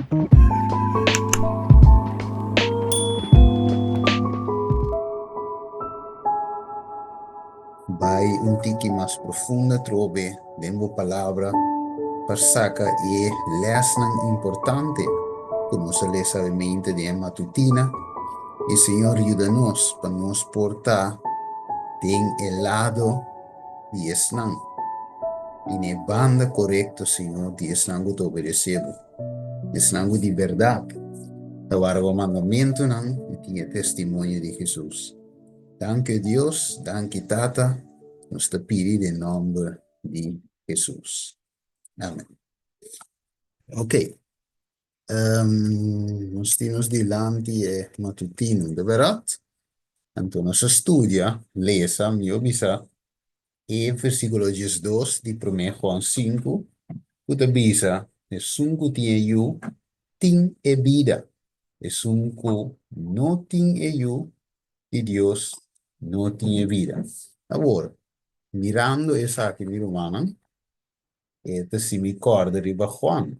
Bai un tiki mas profundo atrobe den bo Palabra pa saka e lèsnan importante ku nos a lesa awemente den e matutina. I Señor yuda nos pa nos por ta den e lado di esnan i na e banda korekto, Señor, di esnan ku ta obedesé bo, esnan ku di bèrdat ta warda bo mandamentunan i tin e testimonio di Hesus. Danki Dios, danki Tata, nos ta pidi den nòmber di Hesus. Amen. Ok. Nos tin nos dilanti e matutino, de bèrdat? Anto nos a studia, lesa, mihó bisa, e versíkulo 12 di promé Juan 5, ku ta bisa, Esun ku tin e Yu tin e bida, esun ku no tin e Yu di Dios no tin e bida. Awor, mirando esaki, mi rumannan, e ta si mi kòrda riba Juan,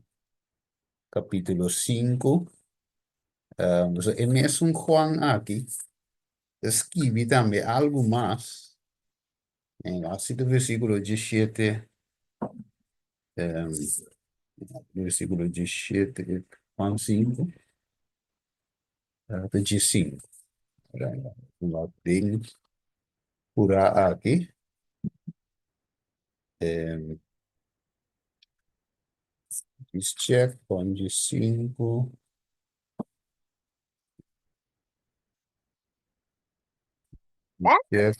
kapítulo 5. Pasobra e mesun Juan aki ta skibi tambe algu mas en asi ta versíkulo 17, versíkulo 17, Juan 5, ta 15. Den purá aki. Just check, Juan 15. Check.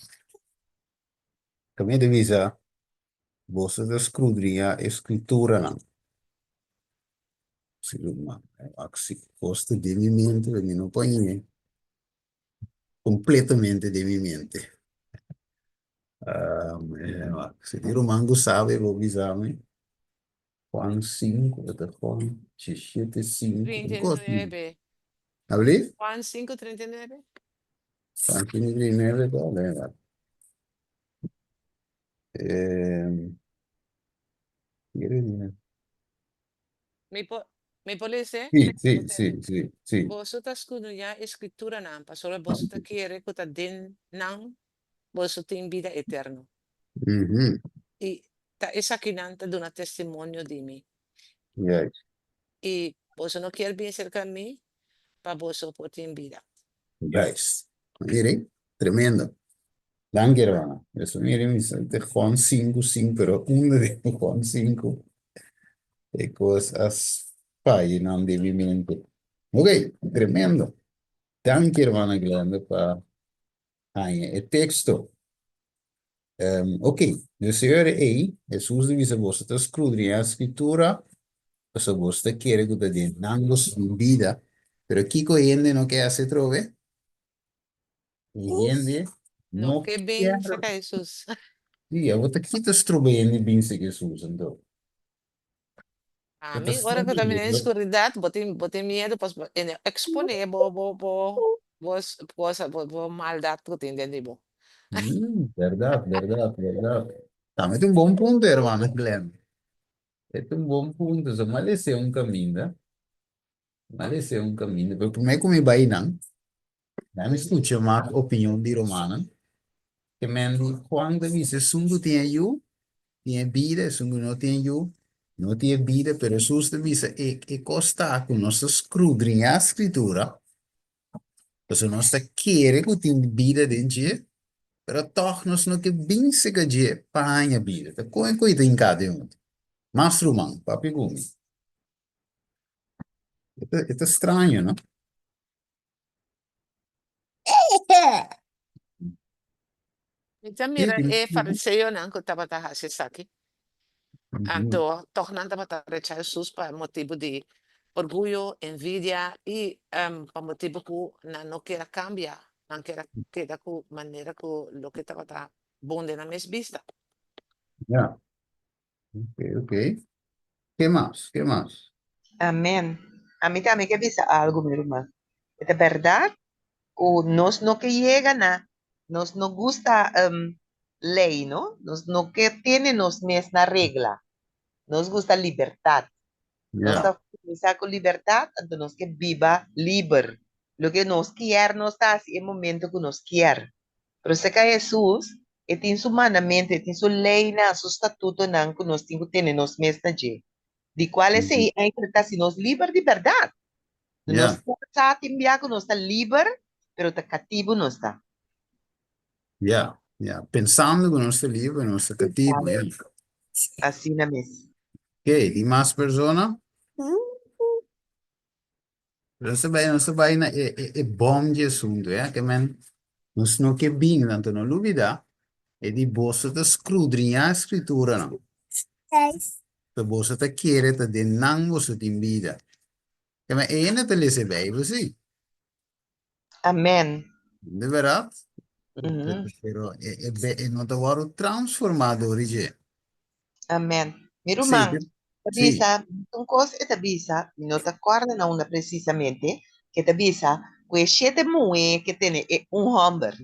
Kaminda ta bisa, boso ta skrudriñá e skrituranan. Si ruman, wak si kos ta den mi mente, pero mi no por hañ'é kompletamente den mi mente. Si tin ruman ku sabe bo bisa mi. Juan 5, e ta Juan 17, 5. 39. Abli? Juan 5, 39. Juan 5, 39, ta len. Mi por, mi por lese? Sí, sí, sí, sí, sí. Boso ta skudriñá e skrituranan, pasobra boso ta kere ku ta den nan boso tin bida eterno. I ta esakinan ta duna testimonio di mi. Juist. I boso no kier bin serka mi pa boso por tin bida. Juist. Mire, tremendo. Danki, hermana. Eso mire, mi sa te Juan 5, 5, pero unda di Juan 5 e kos a falla nan di mi mente. Ok, tremendo. Danki, hermana Glenda, pa haña e teksto. Ok, dus e ora ei, Hesus di bisa, Boso ta skrudriñá Skritura, pasobra boso ta kere ku ta den nan boso tin bida. Pero kiko hende no ke hasi atrobe? E hende No no ke bin kier. saka Hesus. Sí, abo ta kita stroba hende bin saka Hesus anto? A mi, ora ku ta mira e skuridat, bo tin bo tin miedu pas bo e no eksponé bo bo bo bo cosa bo bo maldat ku tin den di bo. Bèrdat, bèrdat, bèrdat. Tambe ta un bon punto, hermano Glenn. E ta un bon punto. So, m'a lese un kaminda, m'a lese un kaminda, pero promé ku mi bai nan, nan mi skucha mas opinion di rumannan. Ke men di Juan ta bisa, esun ku tin e yu, tin e bida, esun ku no tin e yu, no tin e bida. Pero Hesus ta bisa, e e kos ta ku nos ta skrudriñá Skritura, pasobra nos ta kere ku tin bida den dje, pero tòg nos no ke bin seka dje pa haña bida. Ta kon e koe ta hinká den otro? Mas ruman, papia ku mi. E ta straño, no? Mi ta mira e fariseonan ku tabata hasi esaki. Anto tòg nan tabata rechá Hesus pa motibu di orguyo, envidia i pa motibu ku nan no kier a kambia, nan kier a keda ku manera ku loke tabata bon den nan mes bista. Ya. Ok, ok. Ke mas? Ke mas? Amen. Ami tambe ke bisa algu, mi ruman. E ta bèrdat ku nos no ke yega na, nos no gusta lei, no? Nos no ke tene nos mes na regla. Nos gusta libertat. Nos ta kuminsá ku libertat, anto nos ke biba liber. Loke nos kier nos ta hasi e momento ku nos kier. Pero serka Hesus, e tin su mandamentu, e tin su leinan, su statutonan ku nos tin ku tene nos mes na dje. Di kual esei eigenlijk ta hasi nos liber di bèrdat. Nos por sa tin bia ku nos ta liber, pero ta katibu nos ta. Ya, ya. Pensando ku nos ta liber, nos ta katibu, ya. Asina mes. Ok, di mas persona? Nos ta bai, nos ta bai na e, e, e bom di asuntu, ya. Ke men, nos no ke bin, tanto no lubida, e di boso ta skrudriñá e skrituranan. Ta boso ta kere ta den nan boso tin bida. Ke men, e hende ta lesa e Bijbel, si. Amen. De verdad? Pero e, e, e no ta wòrdu transformá dor di dje. Amen. Mi ruman, ta bisa, un kos e ta bisa, mi no ta kòrda na unda presisamente, ke ta bisa ku e shete muhé ke tene e un hòmber,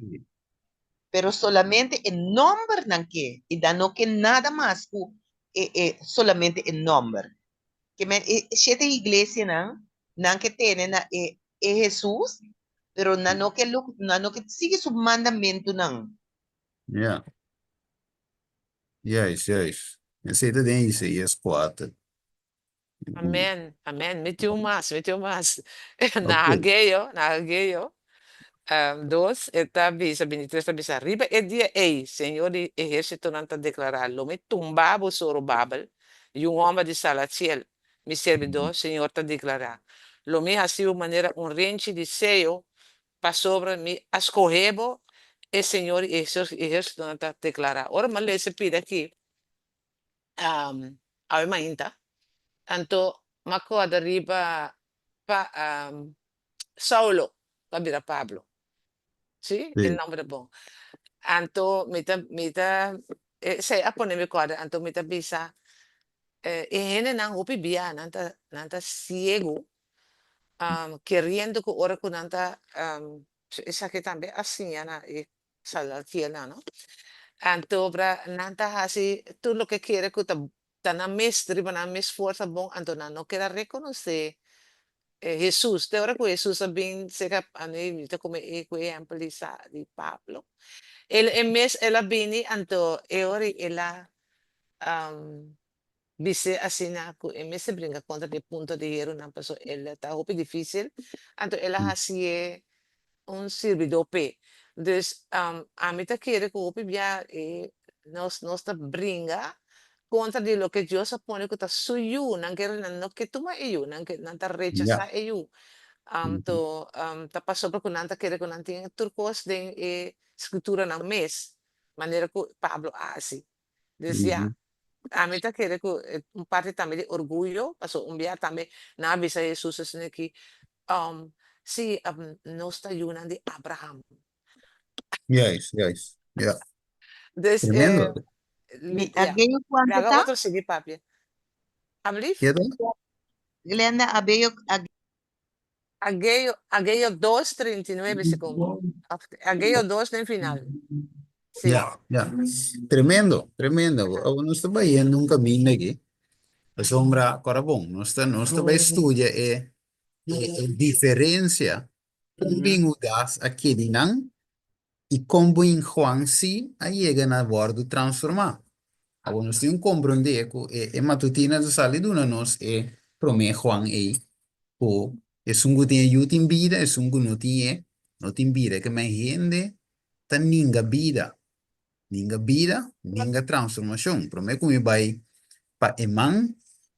pero solamente e nòmber nan ke, i nan no ke nada mas ku e e solamente e nòmber. Ke men e shete iglesianan, nan ke tene na e e Hesus, pero nan no ke lo, nan no ke sigui su mandamentunan. Ja. Juist, juist. Esei ta den Isaías kuater. Amen, amen. Mi tin un mas, mi tin un mas. Na Hageo, na Hageo dos, e ta bisa, bintitres ta bisa, Riba e dia ei, Señor di ehérsitonan ta deklará, lo mi tumba bo, Zorobabel, yu hòmber di Salatiel, Mi sirbidó, Señor ta deklará, Lo mi hasi bo manera un renchi di seo, pasobra mi a skohe bo, e Señor di ehérsitonan ta deklará. Ora mi a lesa e pida akí awe mainta, anto mi a kòrda riba Saulo ku a bira Pablo. Sí, e nomber ta bon. Anto mi ta mi ta esei a pone mi kòrda, anto mi ta bisa e hendenan hopi bia nan ta nan ta siegu keriendo ku ora ku nan ta esaki tambe a siña na e salatielnan no. Anto bra nan ta hasi tur loke kere ku ta ta nan mes riba nan mes forsa bon anto nan no kier a rekonosé Hesus. Te ora ku Hesus a bin serka ami mi ta kome e ku e ehèmpel di sa di Pablo. El e mes el a bini anto e ora el a bis'é asina ku e mester bringa kontra di e punto di herunan pasobra el ta hopi difisil anto el a hasié un sirbidó p'e. Dus ami ta kere ku hopi bia e nos nos ta bringa kontra di loke Dios a pone ku ta su yu, nan kere nan no ke tuma e yu, nan ke nan ta rechasá e yu. Anto ta pasobra ku nan ta kere ku nan tin tur kos den e skrituranan mes, manera ku Pablo a hasi. Dus ya, ami ta kere ku un parti tambe di orguyo, pasobra un bia tambe nan a bisa Hesus asina ki, Si, nos ta yunan di Abraham. Juist, juist, ja. Dus, Tremendo. Mi ya, Ageyo kuantu laga ta? otro sigui papia. Ablief? Keda? Glenda, Abeyo, Ag. Ageo, Ageo dos trinta i nuebe segun mi. Of Ageo dos den final. Sí. Ya, ya. Tremendo, tremendo. Awor nos ta bayendo un kaminda aki. Pasobra, kòrda bon, nos ta, nos ta bai studia e, e, e diferensia kon bin Hudas a kedi nan i kon bin Juan si a yega na wòrdu transformá. Awor nos tin ku komprondé ku e e matutina ta sali duna nos e promé Juan ei, ku esun ku tin e yu tin bida, esun ku no tin e no tin bida. Ke men hende ta ninga bida, ninga bida, ninga transformashon. Promé ku mi bai pa e man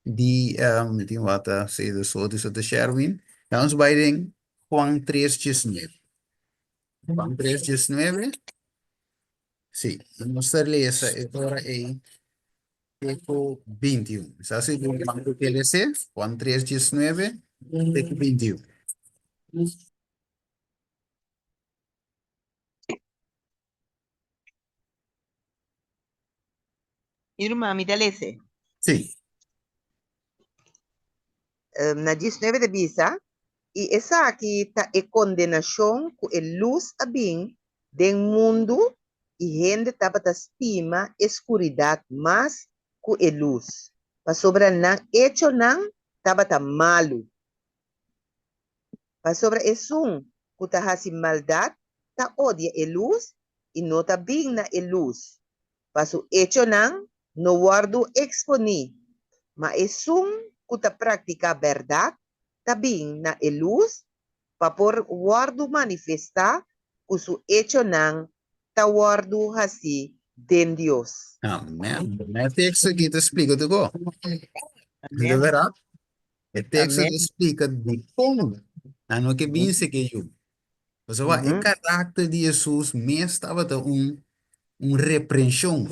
di, mi tin wak ta Cedro Soto i Soto Sherwin, nos bai den Juan tres diesnuebe. Juan 3, 19. Sí, nos ta lesa e ora ei te ku 21. Sa si ku Juan ku ke lese? Juan 3, 19 te ku 21. Mi ruman, mi ta lese. Sí. Na 19 ta bisa, I esaki ta e kondenashon ku e lus a bin den mundu i hende tabata stima e skuridat mas ku e lus, pasobra nan echonan. tabata malu. Pasobra esun ku ta hasi maldat ta odia e lus i no ta bin na e lus, pa su echonan no wòrdu eksponí. Ma esun ku ta praktiká bèrdat ta bin na e lus, pa por wòrdu manifestá ku su echonan ta wòrdu hasí den Dios. Amèn. E teksto aki ta splika tur kos. Amèn. E teksto ta splika dikon nan no ke binse ke yu. Pasobra e karakter di Hesus mes tabata un un reprenshon.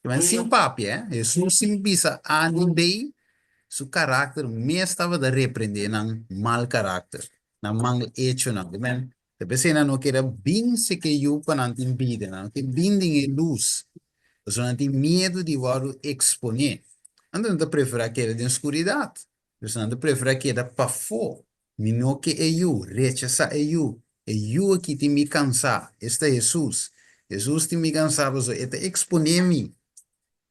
Kiman sin papia, eh? Hesus sin bisa A ni B, su karakter mes tabata reprendé nan mal karakter, nan mal echonan. Kiman Ta p'esei nan no keda bin seke yu pa nan tin bida, nan no ke bin den e lus, pasobra nan tin miedu di wòrdu eksponé. Anto nan ta preferá keda den skuridat, pues nan ta preferá keda pafó. Mi no ke e yu, rechasá e yu, e yu aki tin mi kansá, esta Hesus. Hesus tin mi kansá pasobra e ta eksponé mi.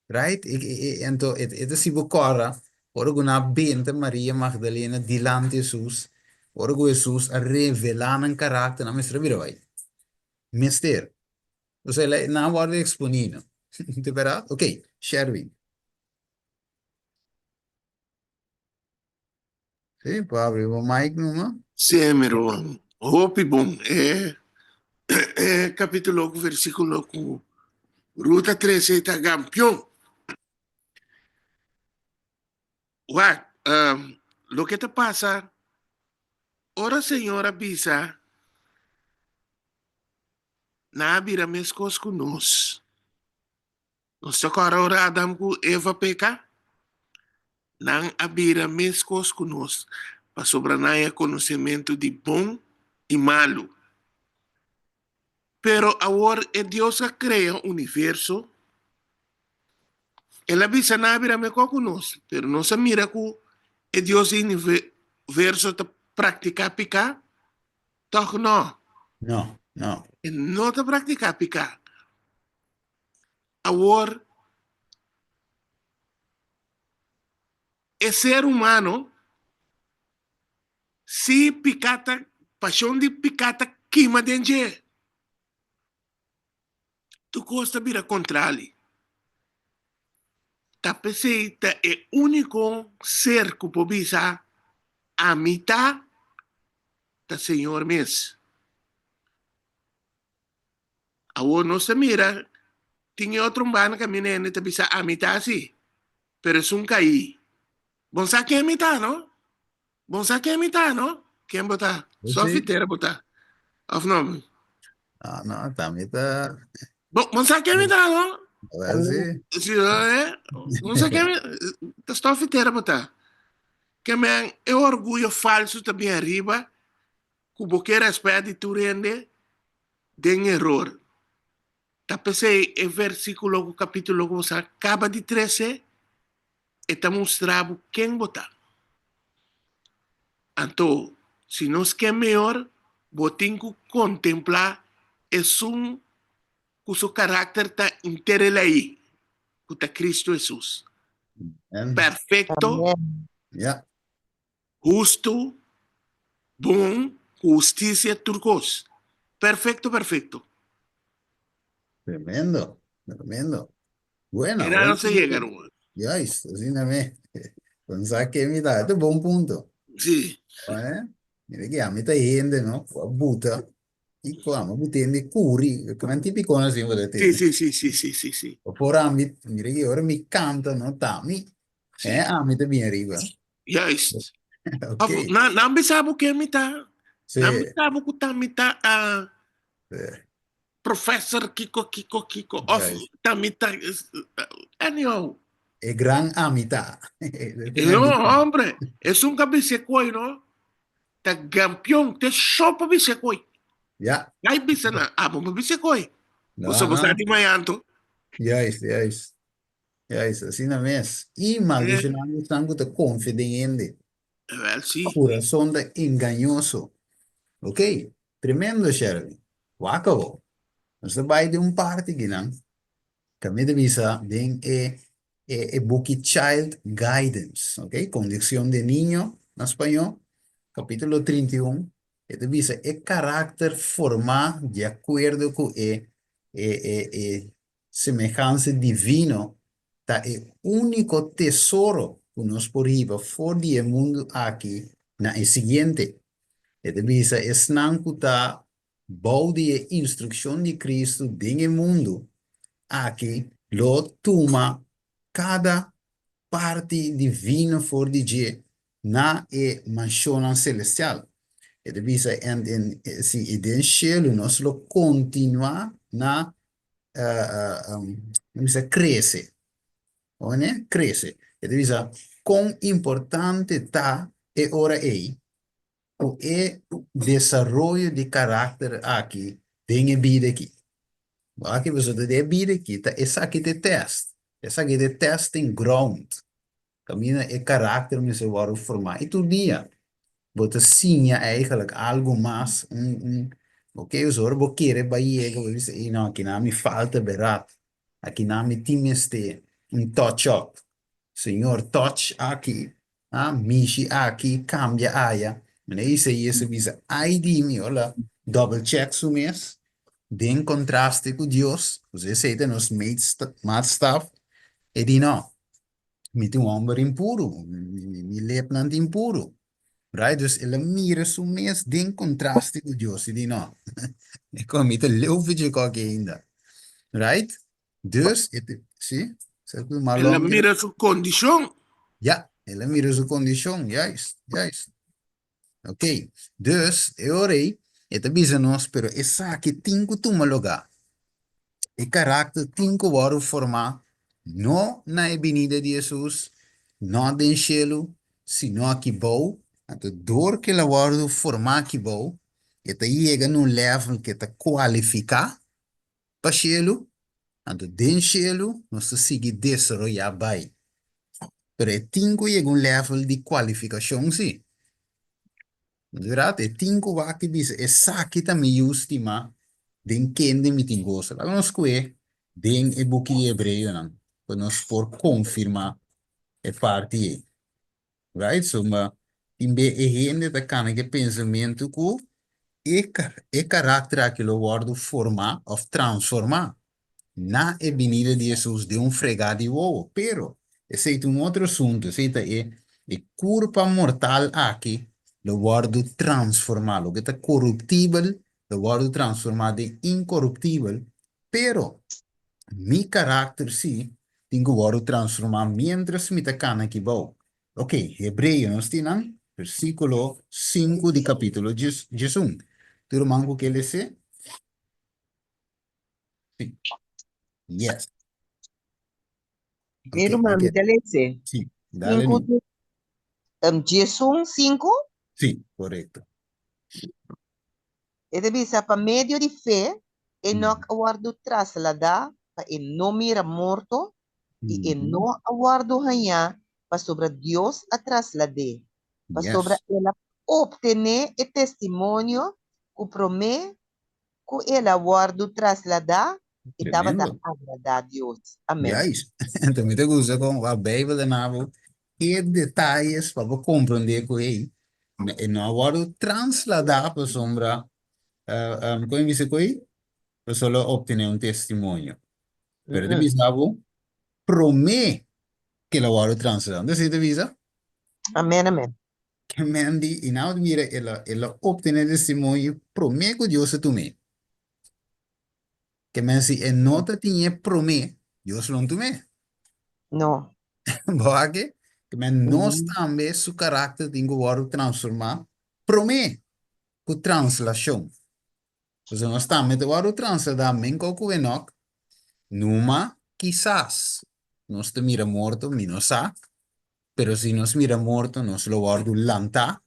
Right? E, e, e, anto, e, e ta si bo kòrda, ora ku nan a benta Maria Magdalena dilanti Hesus, ora ku Hesus a revelá nan karakter, nan mester a bira bai. Mester. Osea, la, nan a wòrdu eksponí, no? Te bèrdat? Ok, Sherwin. Sí, por abri bo mic numa. Sí, mi ruman. Hopi bon. E, e capítulo ku versículo ku Ruta 13 ta gampion. Wak, um, loke ta pasa, ora Señor a bisa, nan a bira meskos ku nos. Nos ta kòrda ora Adam ku Eva peka? Nan a bira meskos ku nos, pasobra nan a konosementu di bon i malu. Pero awor e Dios a krea universo, el a bisa nan a bira mekor ku nos, pero nos a mira ku e Dios di universo ta praktiká piká? Tòg nò. No, no. E no ta praktiká piká. Awor, e ser humano, si piká ta, pashon di piká ta kima den dje, tur kos ta bira kontrali. Ta p'esei ta e úniko ser ku por bisa, Ami ta, ta Señor mes. Awor nos ta mira tin e otro banda kaminda hende ta bisa ami ta asi, pero esun kaí. Bon sa ken mi ta no? Bon sa ken mi ta no? Ken bo ta? Sofi tera bo ta? Of no? Ah, no, ta mi ta. Bon, bon sa ken mi ta no? Wel si. Si, eh? Bon sa ken mi ta stofi tera bo ta. Ke men e orguyo falso ta bin ariba ku bo ke rèspèt di tur hende den eror. Ta p'esei e versíkulo ku kapítulo ku bo sa kaba di trese, e ta mustra bo ken bo ta. Anto, si nos ke mehor, bo tin ku kontemplá esun ku su karakter ta interelei, ku ta Kristu Hesus. Perfekto. Ya. Hustu, bon, ku hustisia, tur kos. Perfekto, perfekto. Tremendo, tremendo. Bueno, Era no se yega, Ruben. Juist, asina me. Pensa ke mi ta, este bon punto. Sí. Eh? Mira que a mi ta hende, no? Ku a buta, i ku a buta hende kuri, ku nan típico así, bo ta Sí, sí, sí, sí, sí, sí, sí. Por a mi, mira que ora mi canta, no? Ta mi. Sí. Eh, a mi ta bien arriba. Juist. Ok. Of, nan, nan bisa bo ken mi ta. Sí. Nan bisa bo ku ta mi ta ah, Sí. professor kiko kiko kiko. Of Juist. ta mi ta anyhow. E gran amita. No, hombre, es un ka bisa koi no. Ta gampion, te sopa bisa koi. Ja. Gai bisa na, abo mo bisa koi. No, Bo no. sa di mayanto. Juist, juist. Juist, asina mes. I maldishonando esnan ku ta konfia den hende. Wel, sí. Kurason ta engañoso. Ok, tremendo Sherwin. Wak awor. Nos ta bai den un parti kinan. Kaminda ta bisa den e. E buki Child Guidance, ok, Conducción de Niño na spañó, kapítulo 31, e ta bisa e karakter formá di akuerdo ku e e e e semehansa divino ta e úniko tesoro ku nos por hiba for di e mundu aki na e siguiente. E ta bisa esnan ku ta bou di e instrukshon di Kristu den e mundu aki lo tuma kada parti divino for di dje na e manshonnan selestial. E ta bisa, en den, si, i den shelu nos lo kontinuá na, bisa, krese. Oné? Krese. E ta bisa, kon importante ta e ora ei ku e desaroyo di karakter aki den e bida aki. Bo aki pasobra den e bida aki ta esaki ta e tèst, esaki ta e testing ground kaminda e karakter mester wòrdu formá i tur dia bo ta siña eigenlijk algu mas un un ok pasobra ora bo kere bai yega bo bisa ey no akinan mi falta berat akinan mi tin mester un touch up Señor touch aki Ah, mishi aki, cambia aya. Meneer Isaías a bisa, Ai di mi, hola, double check su mes, den contraste cu Dios, pues esey ta nos maatstaf, e di no, mi ta un homber impuru, mi lepnan ta impuru. Right? Dus el a mira su mes den contraste cu Dios, e di no, e con mi ta leu for dje koki ainda. Right? Dus, e te, sí, sa ku El a Marlon kere. mira su kondishon. Ja, el a mira su kondishon, juist, juist. Ok, dus, e ora ei, e ta bisa nos, pero esaki tin ku tuma lugá. E karakter tin ku wòrdu formá, no na e binida di Hesus, no den shelu, sino aki bou. Anto, dor ku el a wòrdu formá aki bou, e ta yega na un level ku e ta kualifiká pa shelu, anto den shelu nos ta sigui desaroyá bai. Pero e tin ku yega un level di kualifikashon sí. Mira, e tin ku wak i bisa, esaki ta mi yu stimá, den kende mi tin goso. Laga nos kue den e buki di Hebreonan pa nos por konfirmá e parti ei. Right? So, ma tin be e hende ta kana ku e pensamentu ku e e karakter aki lo wòrdu formá òf transformá na e binida di Hesus den un fregá di wowo. Pero, esei ta un otro asuntu, esei ta e e kurpa mortal aki lo wòrdu transformá, loke ta koruptibel lo wòrdu transformá den inkoruptibel, pero Mi karakter sí tin ku wòrdu transformá miéntras mi ta kana aki bou. Ok, Hebreo nos tin nan, versíkulo sinku di kapítulo 11. Tur ruman ku ke les'é? Sí. Yes. Mi Ok, ruman, mi ok. ta les'é. Sí, dale Sinku, nu. 11, sinku? Sí, korekto. E ta bisa, Pa medio di fe, Enok a wòrdu trasladá pa e no mira morto, i e no a wòrdu hañá pasobra Dios a traslad'é, pasobra el a optené e testimonio ku promé ku el a wòrdu trasladá, e tabata agradá Dios. Amèn. Juist. Anto mi ta gusta kon wak Bijbel ta na bo e detayes pa bo komprondé ku ei e no a wòrdu trasladá pasobra kon e bisa ku ei? Pasobra lo optené un testimonio. Pero e ta bisa bo promé ku el a wòrdu trasladá. Anto esei ta bisa? Amèn, amèn. Ke men di, i nan a mira el a el a optené testimonio promé ku Dios a tum'é. Ke men si e no ta tin e promé, Dios lo no tum'é. No. Bo a ke? Ke men nos tambe su karakter tin ku wòrdu transformá promé ku translashon. Pasobra nos tambe ta wòrdu transladá menkò ku Enòk, numa kisas nos ta mira morto, mi no sa, pero si nos mira morto nos lo wòrdu lantá,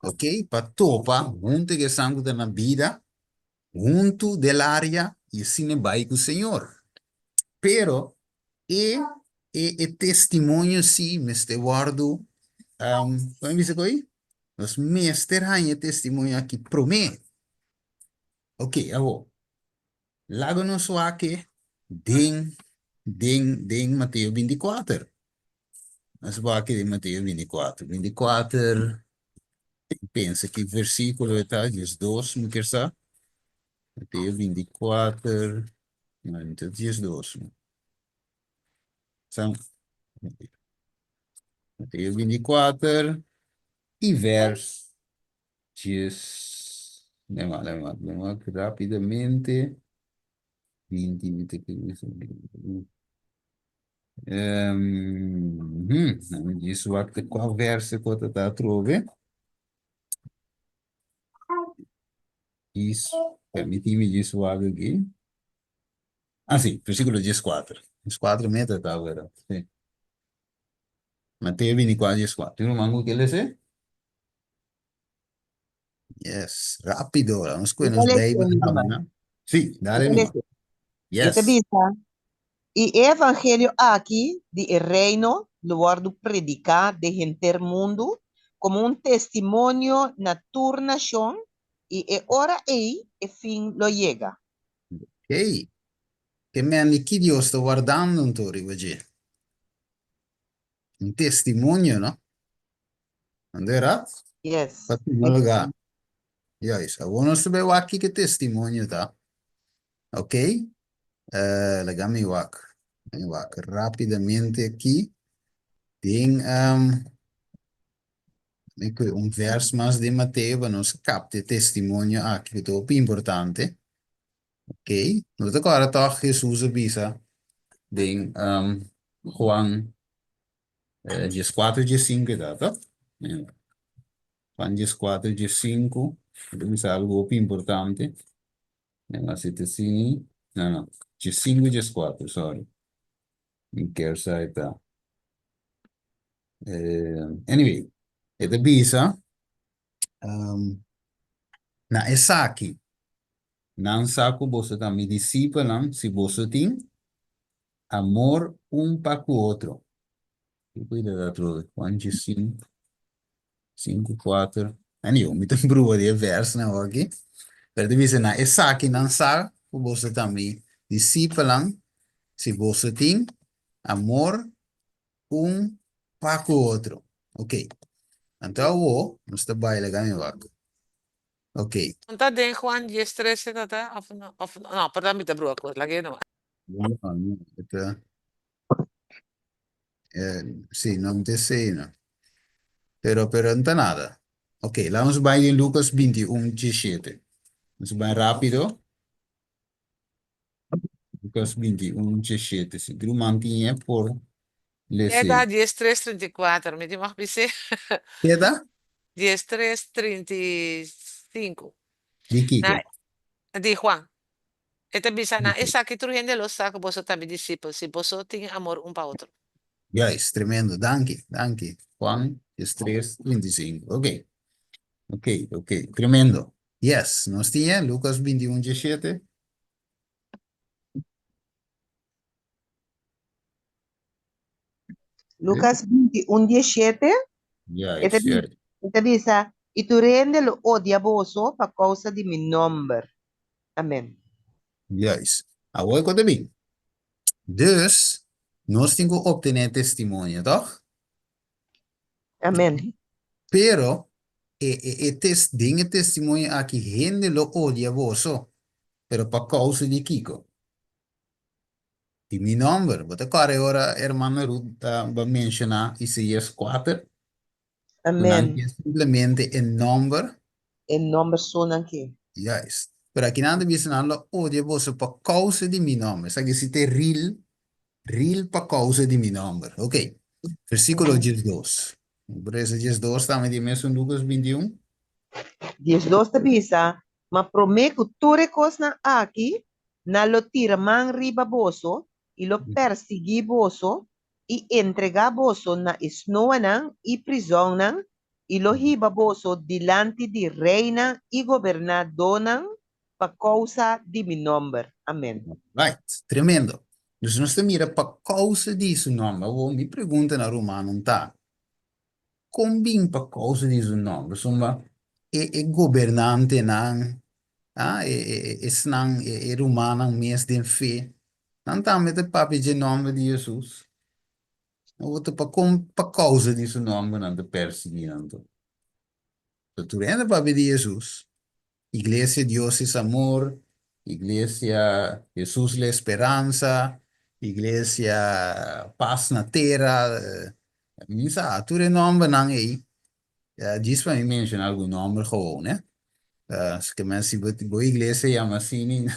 ok, pa topa huntu ku esnan ku ta na bida, huntu del área i asina bai ku Señor. Pero e e e testimonio sí mester wòrdu, kon e bisa ku ei? Nos mester haña e testimonio aki promé. Ok, awor, laga nos wak den. den den Mateo 24. Nos wak den Mateo 24. 24, pensa ki versíkulo e ta, 12 mi kier sa. Mateo 24, no, no ta 12. No. Sa, Mateo 24 i vers 10. Lema, lema, lema rápidamente. 20, 20, Um, hmm, djis wak te kua verse ku ta ta atrobe. Djis, permitimi djis wak aki. Ah, sí, versículo 14. 14 meta ta wera. Sí. Mateo 24, 14. Tin ruman ku ke lese? Yes, rápido. Vamos ku nos Bijbel. Sí, dale numa. Yes. E ta bisa, I e evangelio aki di e reino lo wòrdu prediká den henter mundu komo un testimonio na tur nashon, i e ora ei e fin lo yega. Oké. Ke men di ki Dios ta wardando anto riba dje? Un testimonio, no? Ando era? Yes. Pa tuma lugar. Juist. Awor nos ta bai wak kiko testimonio ta. Ok. Uh, laga mi wak. Mi wak rapidamente aki. Den um, mi kue un vers mas di Mateo pa nos kapte testimonio aki, ku ta hopi importante. Ok. No ta kòrda tòg Jesus a bisa den um, Juan eh, 14, 15 ta, toch? Ja. Juan 14, 15. Ta bisa algo hopi importante. Ja, si te sini. No, no. 15, 14, sorry. Mi kier sa ta. Eh, anyway, e ta bisa um, na esaki nan sa ku boso ta mi disipelnan si boso tin amor un pa ku otro. Ki ta ta atrobe? Juan 15, 5, 4. Anyway, mi ta brua di e versnan aki. Pero ta bisa na esaki nan sa ku boso ta mi disipelnan si boso tin amor un pa ku otro. Ok. Anto awo nos ta bai laga mi wak. Ok. No ta den Juan 10, 13 tata? Of no? Of no, perdon mi ta brua kos. Lag'é no. No, no, e ta eh, sí, no ta esei no. Pero, pero no ta nada. Ok, laga nos bai den Lucas 21, 17. Nos bai rápido. Lucas 21, 17. Si ruman tin e por lese. Keda 13, 34. Mi tin mag bis'é. Keda? 13, 35. Di kiko? Na, di Juan. E ta bisa nan, Esaki tur hende lo sa ku boso ta mi disipel, si boso tin amor un pa otro. Juist, tremendo. Danki, danki. Juan 13, 35. Ok, ok, ok. Tremendo. Yes, nos tin e Lucas 21, 17. Lucas 21, 17. E ta Juist, juist. E ta bisa, I tur hende lo odia boso pa kousa di mi nòmber. Amen. Juist. Awor ku ta bin. Dus, nos tin ku obtené testimonio, tòg? Amen. Pero, e, e, e tes, den e testimonio aki hende lo odia boso, pero pa kousa di kiko? Di mi nòmber. Bo ta kòrda e ora hermana Ruth ta ba menshoná Isaías 4? Ku nan Amen. ke simplemente e nòmber. E nòmber so nan ke. Juist. Pero aki nan ta bisa nan lo odia boso pa kousa di mi nòmber. Esaki si ta e ril, ril pa kousa di mi nòmber. Ok. Versíkulo 12. Mi por lesa 12 tambe di e mesun Lukas 21? 12 ta bisa, Ma promé ku tur e kosnan aki, nan lo tira man riba boso i lo persiguí boso i entregá boso na e snoanan i prizònnan, i lo hiba boso dilanti di reinan i gobernadónan pa kousa di mi nòmber. Amèn. Right. Tremendo. Dus nos ta mira pa kousa di su nòmber. Awor mi pregunta na rumannan ta, kon bin pa kousa di su nòmber? Pasobra e e gobernantenan, ah, e e esnan, e e rumannan mes den fe. Nan tambe ta papia dje nòmber di Hesus. Awor ta pa kon pa kousa di su nòmber nan ta persiguí nan tur? So tur hende papia di Hesus. Iglesia Dios es amor, Iglesia Hesus la esperansa, Iglesia pas na tera, mi sa tur e nòmbernan ei. Djis pa mi menciona algun nomber gewoon, eh. Ke men si bo, bo iglesia yama asina,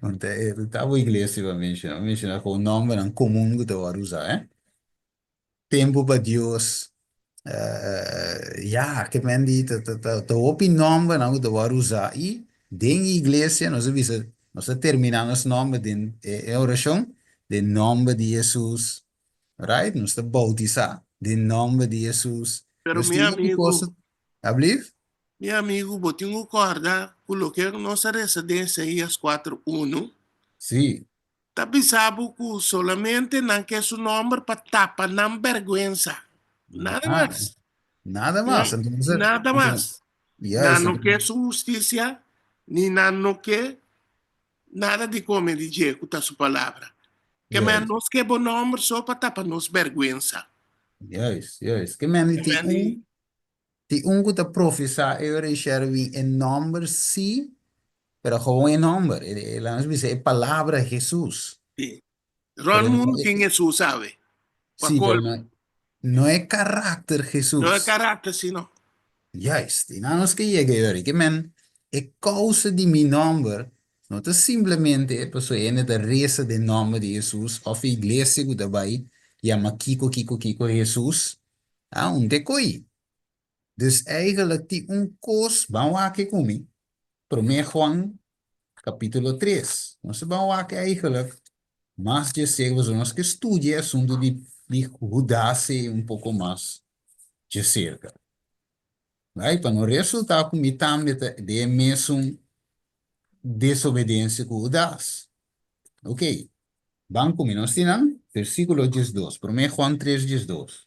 no ta, ta bo iglesia pa menciona. Mi menciona gewoon nombernan comun ku ta wòrdu usa, eh. Tempu pa Dios, ya, ke men di ta, ta, ta, ta hopi nombernan ku ta wòrdu usa i den iglesia nos a bisa, nos a termina nos nomber den e orashon den nomber di Hesus. Right? Nos ta bautisá den nomber di Hesus. Pero Nos mi tin hopi amigu, cosa. Ablief? mi amigu, bo tin ku kòrda ku loke nos a resa den Isaías kuater unu Sí. ta bisa bo ku solamente nan ke su nòmber pa tapa nan bèrgwensa. Nada Aha. mas. Nada mas. Nan, Entonces, nada entonces, mas. juist, Nan no entonces, ke su hustisia, ni nan no ke Nada di come di dje cu ta su palabra. Ke men Juist, nos ke bo nomber so pa tapa nos berguensa. juist, juist. Ke men di Ke tin men di. un, tin un cu ta profesa e ora y Sherwin e nomber si, pero gewoon e nomber. E, e, laat nos bisa e palabra Jesus. Si. Rond Pero no mundu e, tin Hesus awe. Pa sí, pero colmo. no, no e karakter No e Hesus. karakter si no. Juist, i nan nos ke yega e ora. Ke men, e kousa di mi nòmber no ta simplemente pasobra hende ta resa den nòmber di Hesus òf e iglesia ku ta bai yama kiko kiko kiko Hesus. Ah, un te koi. Dus eigenlijk tin un kos, ban wak ku mi, Promé Juan kapítulo tres. Nos ta ban wak eigenlijk mas dje serka, pasobra nos ke studia e asuntu di di Judas ei un poko mas dje serka. Right? Pa no resultá ku mi tambe ta den e mesun desobedensia ku Judas. Oké, ban ku mi. Nos tin nan versíkulo 12, Promé Juan 3, 12.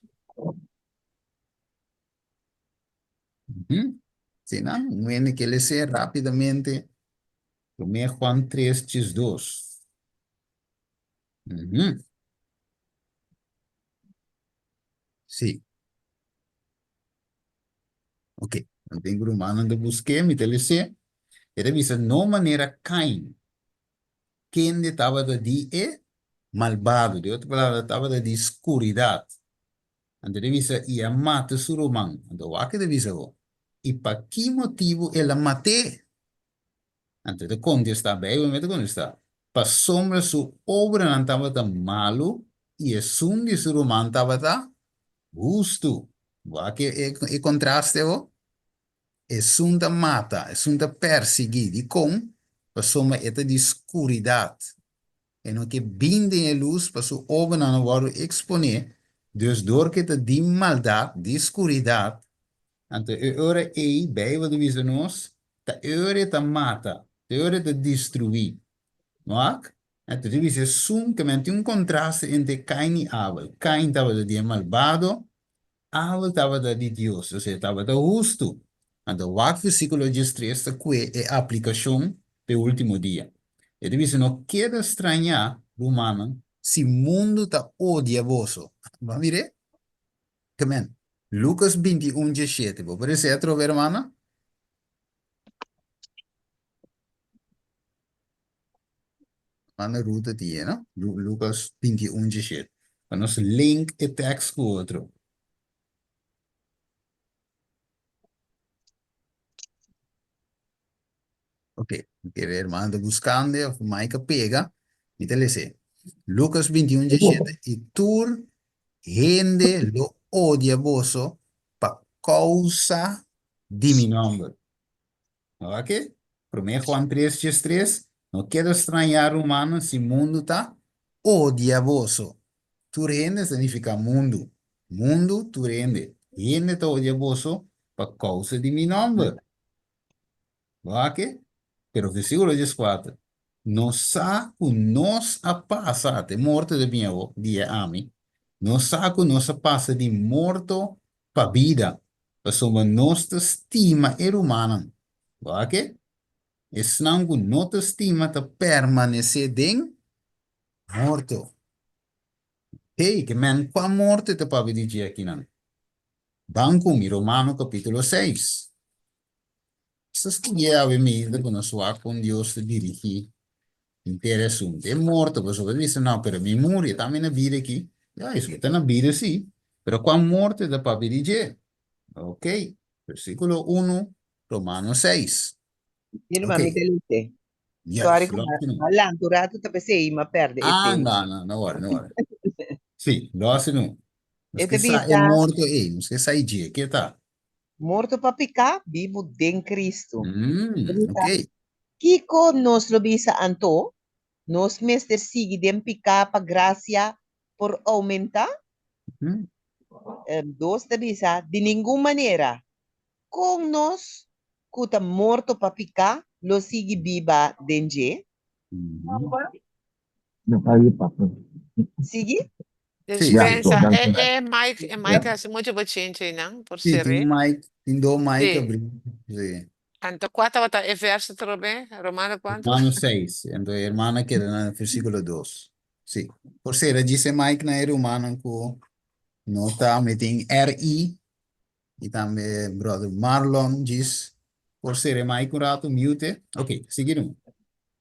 Sí, no? Un hende ke les'é rápidamente. Promé Juan 3, 12. Mhm. Sí. Ok. Nan tin ku rumannan ta busk'é, mi ta les'é. E ta bisa, No manera Kain, kende tabata di e malbado, di otro palabra, tabata di skuridat. Anto e ta bisa, I a mata su ruman. Anto wak e ta bisa bo, I pa ki motibu el a mat'é? Anto e ta kontestá, Beibel mi ta kontestá, Pasobra su obranan tabata malu i esun di su ruman tabata hustu. Wak e kontraste bo? Esun ta mata, esun ta persiguí. Dikon? Pasobra e ta di skuridat. E no ke bin den e lus pa su obranan no wòrdu eksponé, dus dor ke ta di maldat, di skuridat, anto e ora ei, Beibel ta bisa nos, ta e ora e ta mata, ta e ora e ta destruí. Wak? Anto ta bisa esun, ke men tin un kontraste entre Kain i Abel. Kain tabata di e malbado, Abel tabata di Dios, osea, tabata hustu. Anto wak versíkulo diestres ta kue e aplikashon p'e último dia. E ta bisa, No keda strañá, rumannan, si mundu ta odia boso. Bo a mir'é? Amen. Lukas 21, 17. Bo por esei atrobe, hermana? Manda Ruta tin e, no? Lucas 21, 17. Pa nos link e tekst ku otro. Ok, kere hermano ta buskando of Mike a pega, mi ta lese. Lucas 21, 17. I tur hende lo odia boso pa kousa di mi nòmber. Oke, Promé Juan 3, 13, No keda strañá, rumannan, si mundu ta odia boso. Tur hende ta nifiká mundu. Mundu, tur hende. Hende ta odia boso pa kousa di mi nòmber. Oke? Pero versíkulo 14, Nos sa ku nos a pasa, te morto ta bin awor, dia ami, nos sa ku nos a pasa di morto pa bida, pasobra nos ta stima e rumannan. Wak? Esnan ku no ta stima ta permanesé den. Morto. Hey, ke men kua morto e ta papia di dje akinan? Ban ku mi, Romano kapítulo seis. Nos ta studia awe minder ku nos wak kon Dios ta dirigí henter e asuntu. E morto, pasobra bo ta bisa, No, pero mi muri, e ta mi na bida aki. Ya, esei ta na bida sí, pero kua morto e ta papia di dje? Ok, versíkulo unu, Romano seis. Mi ruman, mi Ok. ta lese. Yes, Sorry ku lo ma hasi nu. ma lanta un ratu ta p'esei ma pèrdè e Ah, tema. no, no, no worry, no worry. Sí, lo hasi nu. Nos E ke ta sa e bisa, morto ei, nos ke sa e dje, ke ta? Morto pa piká, bibu den Kristu. E Mm, bisa, ok. Kiko nos lo bisa anto? Nos mester sigui den piká pa grasia por oumentá? Dos ta bisa, Di ningun manera! Kon nos ku ta morto pa piká lo sigui biba den dje? Sigui? Dispensa, e e mic, e mic a hasi mucho bochinche einan, por Sí, tin seri. mic, tin dos mic Sí. abrí. Sí. Anto kua tabata e verso atrobe? Romano kuantu? Romano seis. Anto e hermana keda na versíkulo dos. Sí. Por sera djis e mic na e rumannan ku no ta, mi tin RI I tambe brother Marlon djis por sere mic un rato, mute. Ok, sigui nu.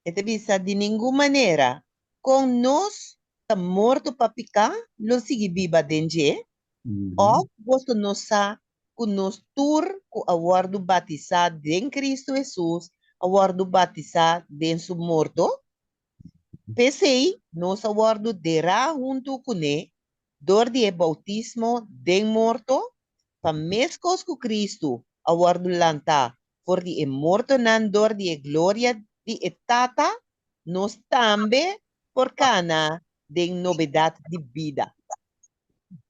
E ta bisa, Di ningun manera, kon nos ta morto pa piká lo sigui biba den dje? Òf boso no sa ku nos tur ku a wòrdu batisá den Kristu Hesus a wòrdu batisá den su morto? P'esei nos a wòrdu derá huntu kuné dor di e boutismo den morto, pa meskos ku Kristu a wòrdu lantá for di e mortonan dor di e gloria di e Tata, nos tambe por kana den nobedat di bida.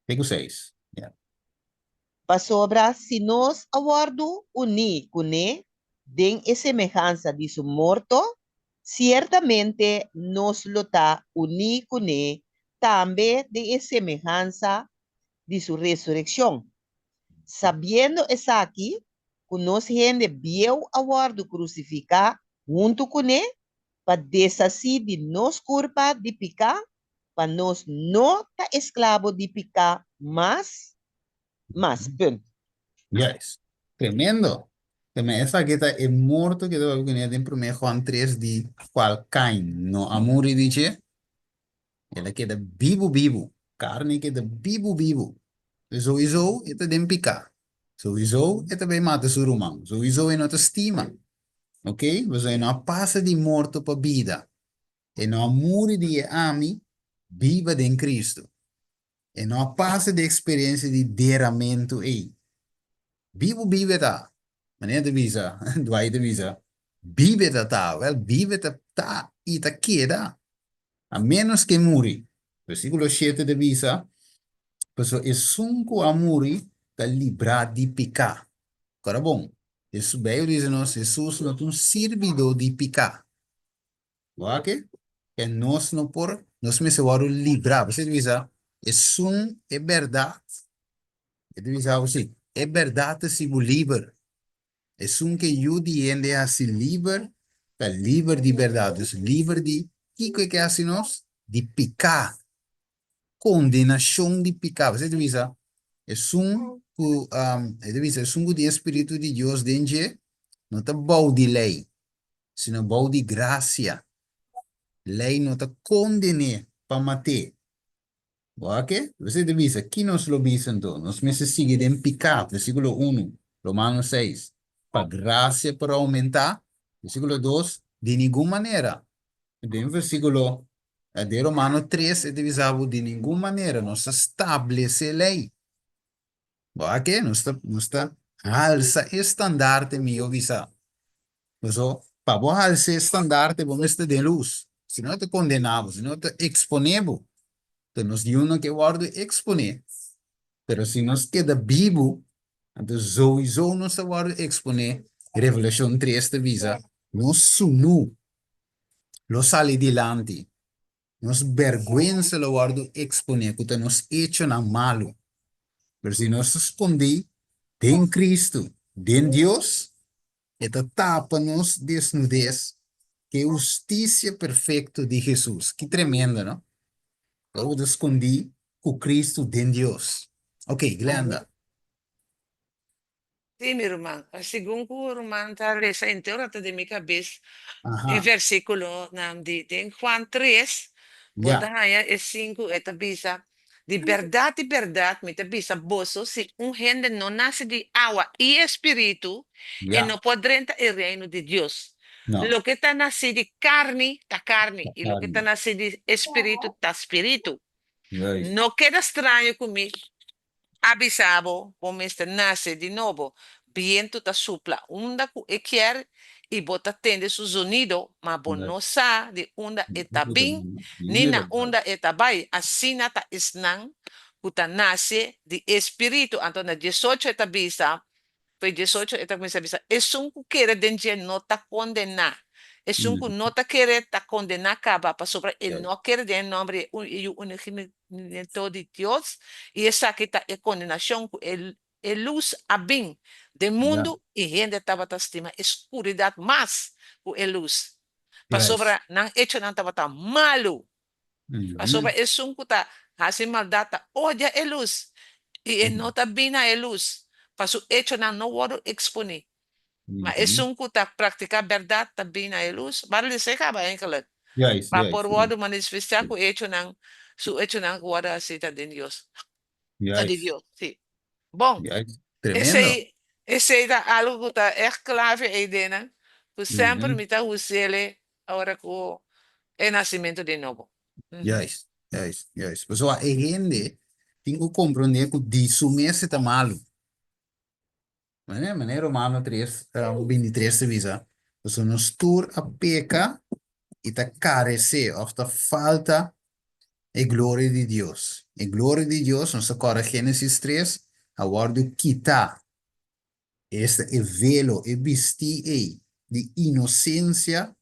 Te ku seis, ya. Pasobra si nos a wòrdu uní kuné den e semehansa di su morto, siertamente nos lo ta uní kuné tambe den e semehansa di su resurekshon. Sabiendo esaki, ku nos hende bieu a wòrdu krusifiká huntu kuné pa deshasí di nos kurpa di piká, pa nos no ta esklabo di piká mas, mas. Punt. Juist. Tremendo. Teme esaki ta e morto ke ta papia kuné den promé Juan tres di kual Kain no a muri di dje. El a keda bibu bibu. Karni keda bibu bibu. Souiso e ta den piká. Souiso e ta bai mata su ruman. Souiso e no ta stima. Ok? Pasobra e no a pasa di morto pa bida. E no a muri di e ami biba den Kristu. E no a pasa di eksperensia di deramentu ei. Bibu bibe ta. Manera ta bisa, Dwight ta bisa, bibe ta ta. Wèl, bibe ta ta i ta keda, a ménos ke muri. Versíkulo shete ta bisa, Pasobra esun ku a muri ta librá di piká. Kòrda bon, Beibel bisa nos, Hesus no ta un sirbidó di piká. Wak ke nos no por, nos mester wòrdu librá. Por eso e ta bisa, esun e bèrdat, e ta bisa si, e bèrdat ta hasi bo liber. Esun ke Yu di hende hasi liber, ta liber di bèrdat. Dus liber di kiko e ke hasi nos? Di piká. Kondenashon di piká. Por eso e ta bisa, esun ku, e ta bisa, esun ku tin e spiritu di Dios den dje, no ta bou di lei, sino bou di grasia. Lei no ta konden'é pa mat'é. Bo a ke? Esei ta bisa, ki nos lo bisa anto? Nos mester sigui den piká, versíkulo unu, Romano seis, pa grasia por oumentá? Versíkulo dos, Di ningun manera. Den versíkulo, den Romano tres e ta bisa bo, di ningun manera nos ta stablesé lei. Bo a ke? Nos ta, nos ta halsa e standarte, mihó bisa. Paso, pa bo halsa e standarte, bo mester den lus. Si no, e ta kondená bo, si no, e ta eksponé bo. Enton, nos yu no ke wòrdu eksponé, pero si nos keda bibu, anto souiso nos ta wòrdu eksponé. Revelashon tres ta bisa, nos sunú lo sali dilanti. Nos bèrgwensa lo wòrdu eksponé, ku ta nos echonan malu. Pero si nos ta skondí den Kristu, den Dios, e ta tapa nos desnudes ku e hustisia perfekto di Hesus. Ki tremendo, no? Ora bo ta skondí ku Kristu den Dios. Ok, Glenda. Sí, mi ruman. Segun ku ruman ta resa henter ora ta den mi kabes e versíkulonan di den Juan tres, bo ta haña e sinku, e ta bisa, Di bèrdat, di bèrdat, mi ta bisa boso, si un hende no nase di awa i e spiritu, e no por drenta e reino di Dios. Loke ta nasí di karni ta karni, i loke ta nasí di e spiritu ta spiritu. No keda straño ku mi a bisa bo, bo mester nase di nobo. Bientu ta supla unda ku e kier i bo ta tende su zonido, ma bo no sa di unda e ta bin ni na unda e ta bai. Asina ta esnan ku ta nase di e spiritu. Anto na diesocho e ta bisa, Fo'i diesocho e ta kuminsá bisa, Esun ku kere den dje no ta kondená. Esun ku no ta kere ta kondená kaba, pasobra e no a kere den e nòmber di e Yu Unigenito di Dios, i esaki ta e kondenashon ku e E lus a bin den mundu i hende tabata stima e skuridat mas ku e lus, pasobra nan echonan tabata malu. Pasobra esun ku ta hasi maldat ta odia e lus i e no ta bin na e lus, pa su echonan no wòrdu eksponí. Ma esun ku ta praktiká bèrdat ta bin na e lus. Bada lesa e kaba enkele, pa por wòrdu manifestá ku echonan, su echonan ku wòrdu hasí ta den Dios. Ta di Dios, sí. Bon, esei, esei ta algu ku ta ègt klave eidenan, ku semper mi ta hus'ele ora ku e nasimentu di nobo. Juist, juist, juist. Pasobra e hende tin ku komprondé ku di su mes e ta malu. Manera, manera Romano 3, 23 ta bisa, pasobra nos tur a peka i ta karesé òf ta falta e gloria di Dios. E gloria di Dios, nos ta kòrda Génesis 3, a wòrdu kitá. Esta e velo, e bistí ei di inosensia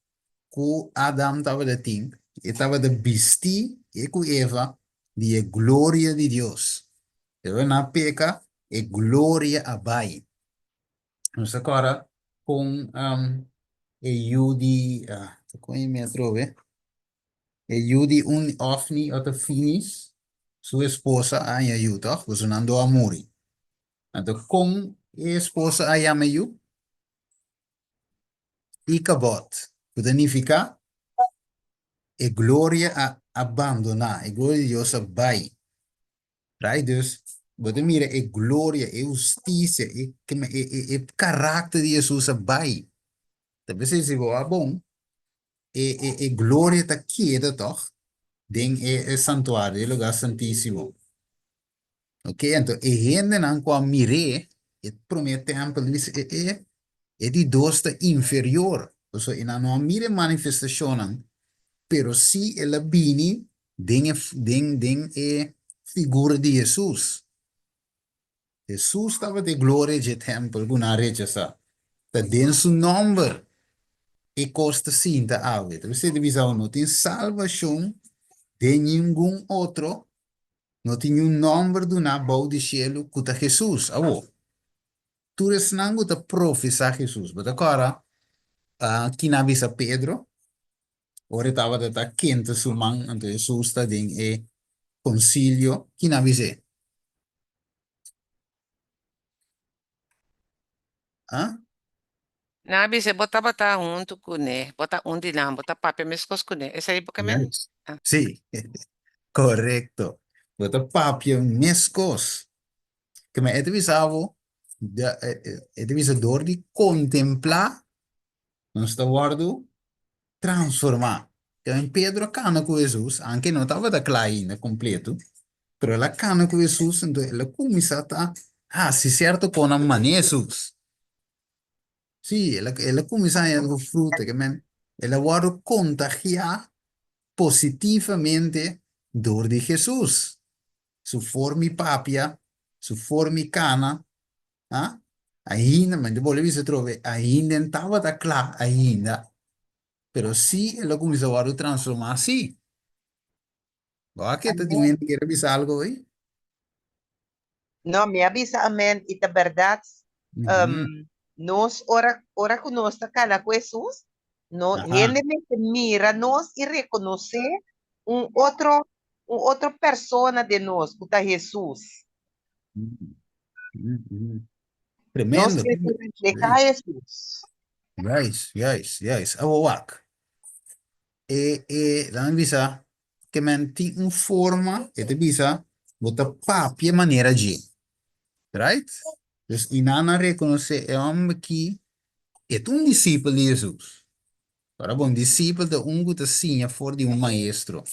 ku Adam tabata tin, e tabata bistí, e ku Eva, di e gloria di Dios. Pero nan a peka, e gloria a bai. Nos ta kòrda kon e yu di, kon e mi atrobe? E yu di un Ofni ota Finis, su esposa a haña yu, tòg? Pasobra nan do a muri. Anto kon e esposa a yama e yu? Ikabod, ku ta nifiká e gloria a abandoná, e gloria di Dios a bai. Right? Dus, bo ta mira e gloria, e hustisia, e, e, e, e karakter di Hesus a bai. Ta p'esei si bo a bon, e, e, e gloria ta keda tòg den e, e santuario, e lugar santísimo. Ok, anto e hendenan ku a mir'é e promé tèmpel di e e e di dos ta inferior, pasobra e nan no a mira e manifestashonnan, pero sí el a bini den e den den e figura di Hesus. Hesus tabata e gloria dje tèmpel ku nan a rechasá. Ta den su nòmber e kos ta sinta awe. Ta p'esei ta bisa awe no tin salbashon den ningun otro No tin niun nòmber duná bou di shelu ku ta Hesus. Awor, tur esnan ku ta profesá Hesus, bo ta kòrda kina a bisa Pedro ora e tabata ta kenta su man, anto Hesus ta den e konsilio, kina a bis'é? Ah? Nan a bisa, Bo tabata huntu kuné, bo ta un di nan, bo ta papia meskos kuné. Esei bo ke men? Juist. Sí, korekto. Bo ta papia meskos. Ke men e ta bisa bo, e ta bisa dor di kontemplá nos ta wòrdu transformá. También Pedro a kana ku Hesus, anke no tabata kla ainda kompleto, pero el a kana ku Hesus, enton el a kuminsá ta hasi sierto konan manera Hesus. Sí, el a, el a kuminsá haña algu fruta, ke men el a wòrdu kontagiá positivamente dor di Hesus. Su forma di papia, su forma di kana, ah, ainda, mi ta bolbe bisa atrobe, ainda e no tabata kla ainda, pero sí el a kuminsá wòrdu transformá sí. Bo a keda tin hende kier a bisa algo hoy? No, mi a bisa amen i ta bèrdat. Nos ora ora ku nos ta kana ku Hesus, no hende mester mira nos i rekonosé un otro. un otro persona den nos ku ta Hesus. Nos Tremendo. mester reflehá Hesus. Juist, juist, juist. Awo wak. E, e, laat me bisa, ke men tin un forma, e te bisa, bo ta papia manera dje. Right? Dus i nan a rekonosé e hòmber ki e ta un disipel di Hesus. Ora bo un disipel ta un ku ta siña for di un maestro.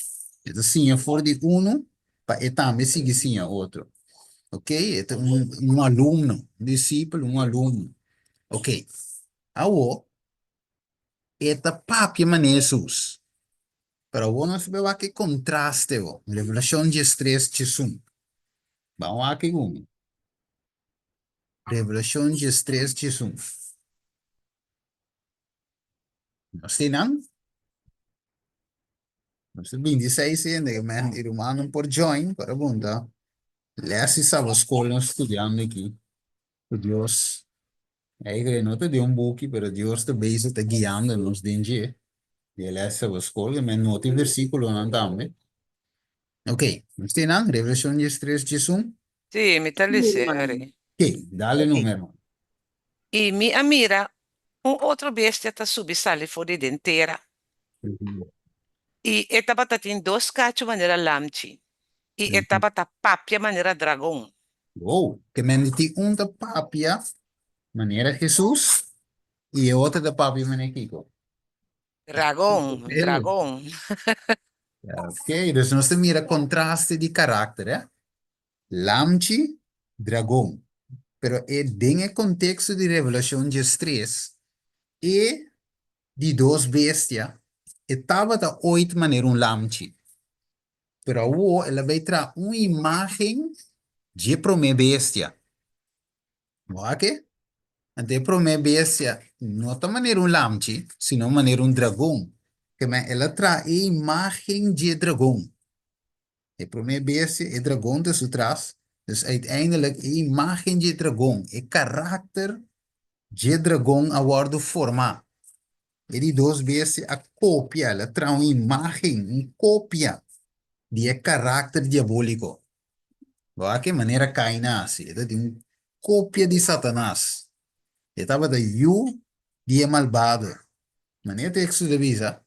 E ta siña for di unu pa e tambe sigui siña otro. Ok, e ta un, un alumno, un disipel, un alumno. Ok, awo e ta papia manera Hesus. Pero awo nos ta wak e kontraste bo. Revelashon diestres diesun. Ban wak e unu. Revelashon diestres diesun. Nos tin nan? Nos ta 26 hende ke men i rumannan por join para punta les di sabaskol nos studiando aki. Ku Dios eigenlijk no ta den un buki pero Dios ta bezig ta guiando nos den dje di e les di sabaskol ke men nota e versikulonan tambe. Ok, nos tin nan? Revelashon 13 11. Sí, mi ta lese, Harry. Ok, dale no, mi hermano. I mi a mira un otro bestia ta subi sali for di den tera. I e tabata tin dos kachu manera lamchi, i e tabata papia manera dragon. Wow! Ke men di tin un ta papia manera Hesus i e otro ta papia manera kiko? Dragon, dragon. Ok, dus nos ta mira kontraste di karakter, eh? Lamchi, dragon. Pero e den e konteksto di Revelashon diestres, e di dos bestia, e tabata oit manera un lamchi. Pero awor el a bai traha un imágen dje promé bestia. Bo a ke? Anto e promé bestia no ta manera un lamchi, sino manera un dragon. Ke men el a traha e imágen dje dragon. E promé bestia, e dragon ta su tras. Dus uiteindelijk e imágen dje dragon, e karakter dje dragon a wòrdu formá. E di dos bestia a kopia, el a traha un imágen, un kopia di e karakter diabóliko. Bo a ke manera Kain a hasi? E ta tin un kopia di Satanas. E tabata yu di e malbado. Manera e teksto ta bisa,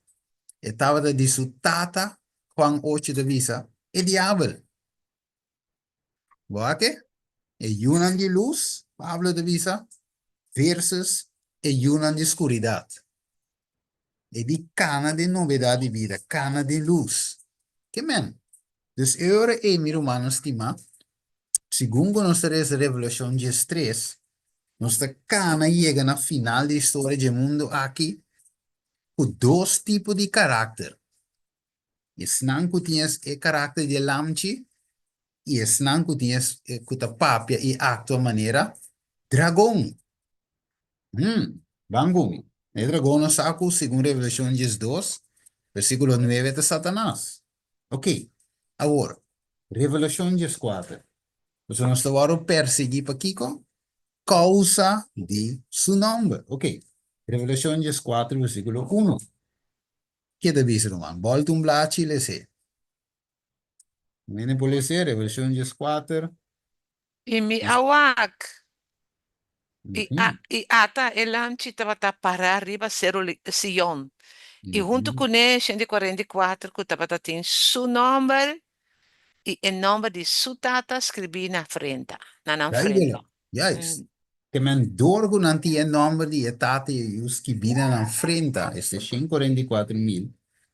e tabata di su tata, Juan ocho ta bisa, e diabel. Bo a ke? E yunan di lus, Pablo ta bisa, versus e yunan di skuridat. E di kana den nobedat di bida, kana den lus. Ke men? Dus e ora ei, mi rumannan stimá, segun ku nos ta resa Revelashon diestres, nos ta kana yega na final di historia dje mundu aki ku dos tipo di karakter, esnan ku tin e karakter di e lamchi i esnan ku tin ku ta papia i aktua manera dragon. Hmm, ban ku mi. E dragon nos sa ku segun Revelashon diesdos, versíkulo nuebe ta Satanas. Ok, awor, Revelashon dieskuater. Pasobra nos ta wòrdu persiguí pa kiko? Kousa di su nòmber. Ok, Revelashon dieskuater, versíkulo uno. Ke ta bisa, ruman? Bòlta un blachi i les'é. Mene por les'é, Revelashon dieskuater. I mi a wak, i a, i ata e lamchi tabata pará riba Seru Sion, i huntu kuné shenti kuarenta i kuater ku tabata tin su nòmber i e nòmber di su tata skribí na frenta, na nan frenta. Juist. Ke men dor ku nan tin e nòmber di e tata i e yu skibí na nan frenta, esta shen kuarenta i kuater mil,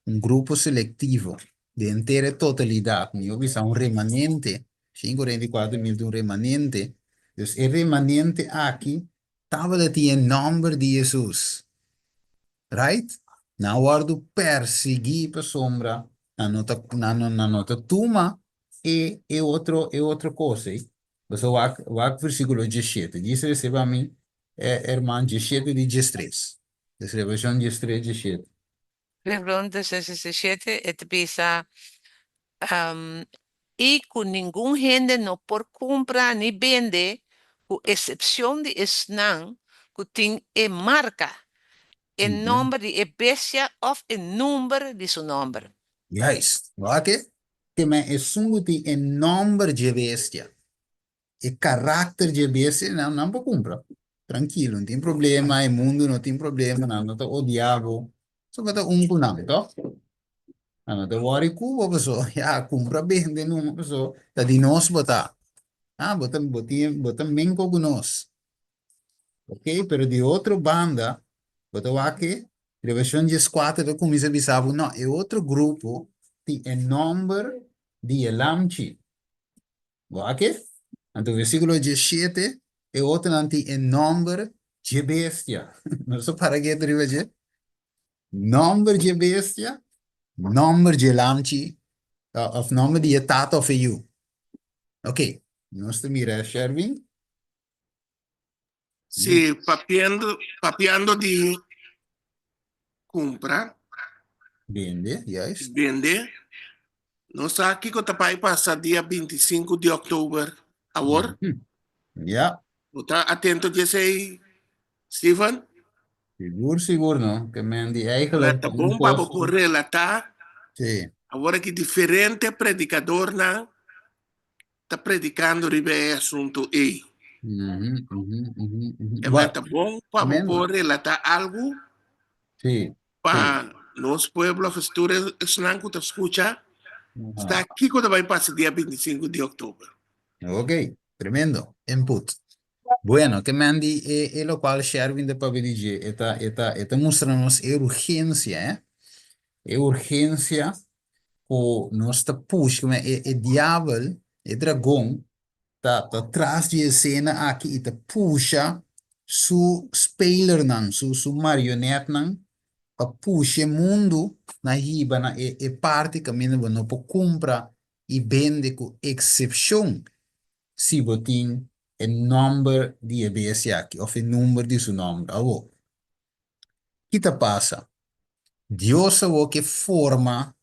un grupo selektivo di henter e totalidat, mihó bisa un remanente, 144 mil ta un remanente, dus e remanente aki tabata tin e nòmber di Hesus, right? Nan a wòrdu persiguí pasobra nan no ta nan no nan no ta tuma e e otro e otro kos ei. Pasobra wak wak versíkulo diesshete, djis rese pa mi e herman diesshete di diestres, dus Revelashon diestres diesshete. Revelashon diestres diesshete e ta bisa I ku ningun hende no por kumpra ni bende, ku esepshon di esnan ku tin e marka, e nòmber di e bestia òf e number di su nòmber. Juist. Wak e? Ke men esun ku tin e nòmber dje bestia, e karakter dje bestia, nan nan por kumpra. Trankilo, no tin problema, e mundu no tin problema, nan no ta odia bo. So bo ta un ku nan, tòg? Nan no ta wòri ku bo paso ya kumpra bende numa paso ta di nos bo ta. Ah, bo ta bo tin bo ta menko ku nos. Ok, pero di otro banda, bo ta wak ke Revelacion dieskuater ta kuminsá bisa bo, no, e otro grupo tin e nòmber di e Lamchi. Bo wak ke? Anto versíkulo 17, e otronan tin e nòmber dje bestia. Nos a para ketu riba dje. Nòmber dje bestia, nòmber dje Lamchi, òf nòmber di e tata òf e yu. Ok, nos ta mira, Shervin. Sí, papiando, papiando di kumpra. Bende, juist. Bende. Nos sa kiko ta bai pasa dia 25 di òktober awor. Ja. Bo ta atento di esei, Steven? Sigur, sigur no. Ke men di eigenlijk. Ta bon pa bo por relatá. Sí. Awor aki diferente predikadornan ta predicando riba e asunto ei. E Wa- ta bon pa bo Tremendo. por relata algo pa nos pueblo of tur esnan ku ta skucha sta kiko ta bai pasa dia 25 di oktober. Ok, tremendo input. Bueno, ke men di e, e lokual Sherwin ta papia di dje, e ta, e ta, e ta mustra nos e urgensia, eh? E urgensia ku nos ta push, ku e, e diabel, e dragon, ta, ta tras di e esena aki i ta pusha su spelernan, su, su marionetnan, pa pusha e mundu na hiba na e, e parti kaminda bo no por kumpra i bende ku eksepshon si bo tin e nòmber di e bestia aki òf e number di su nòmber. Awor, ki ta pasa? Dios awor ke forma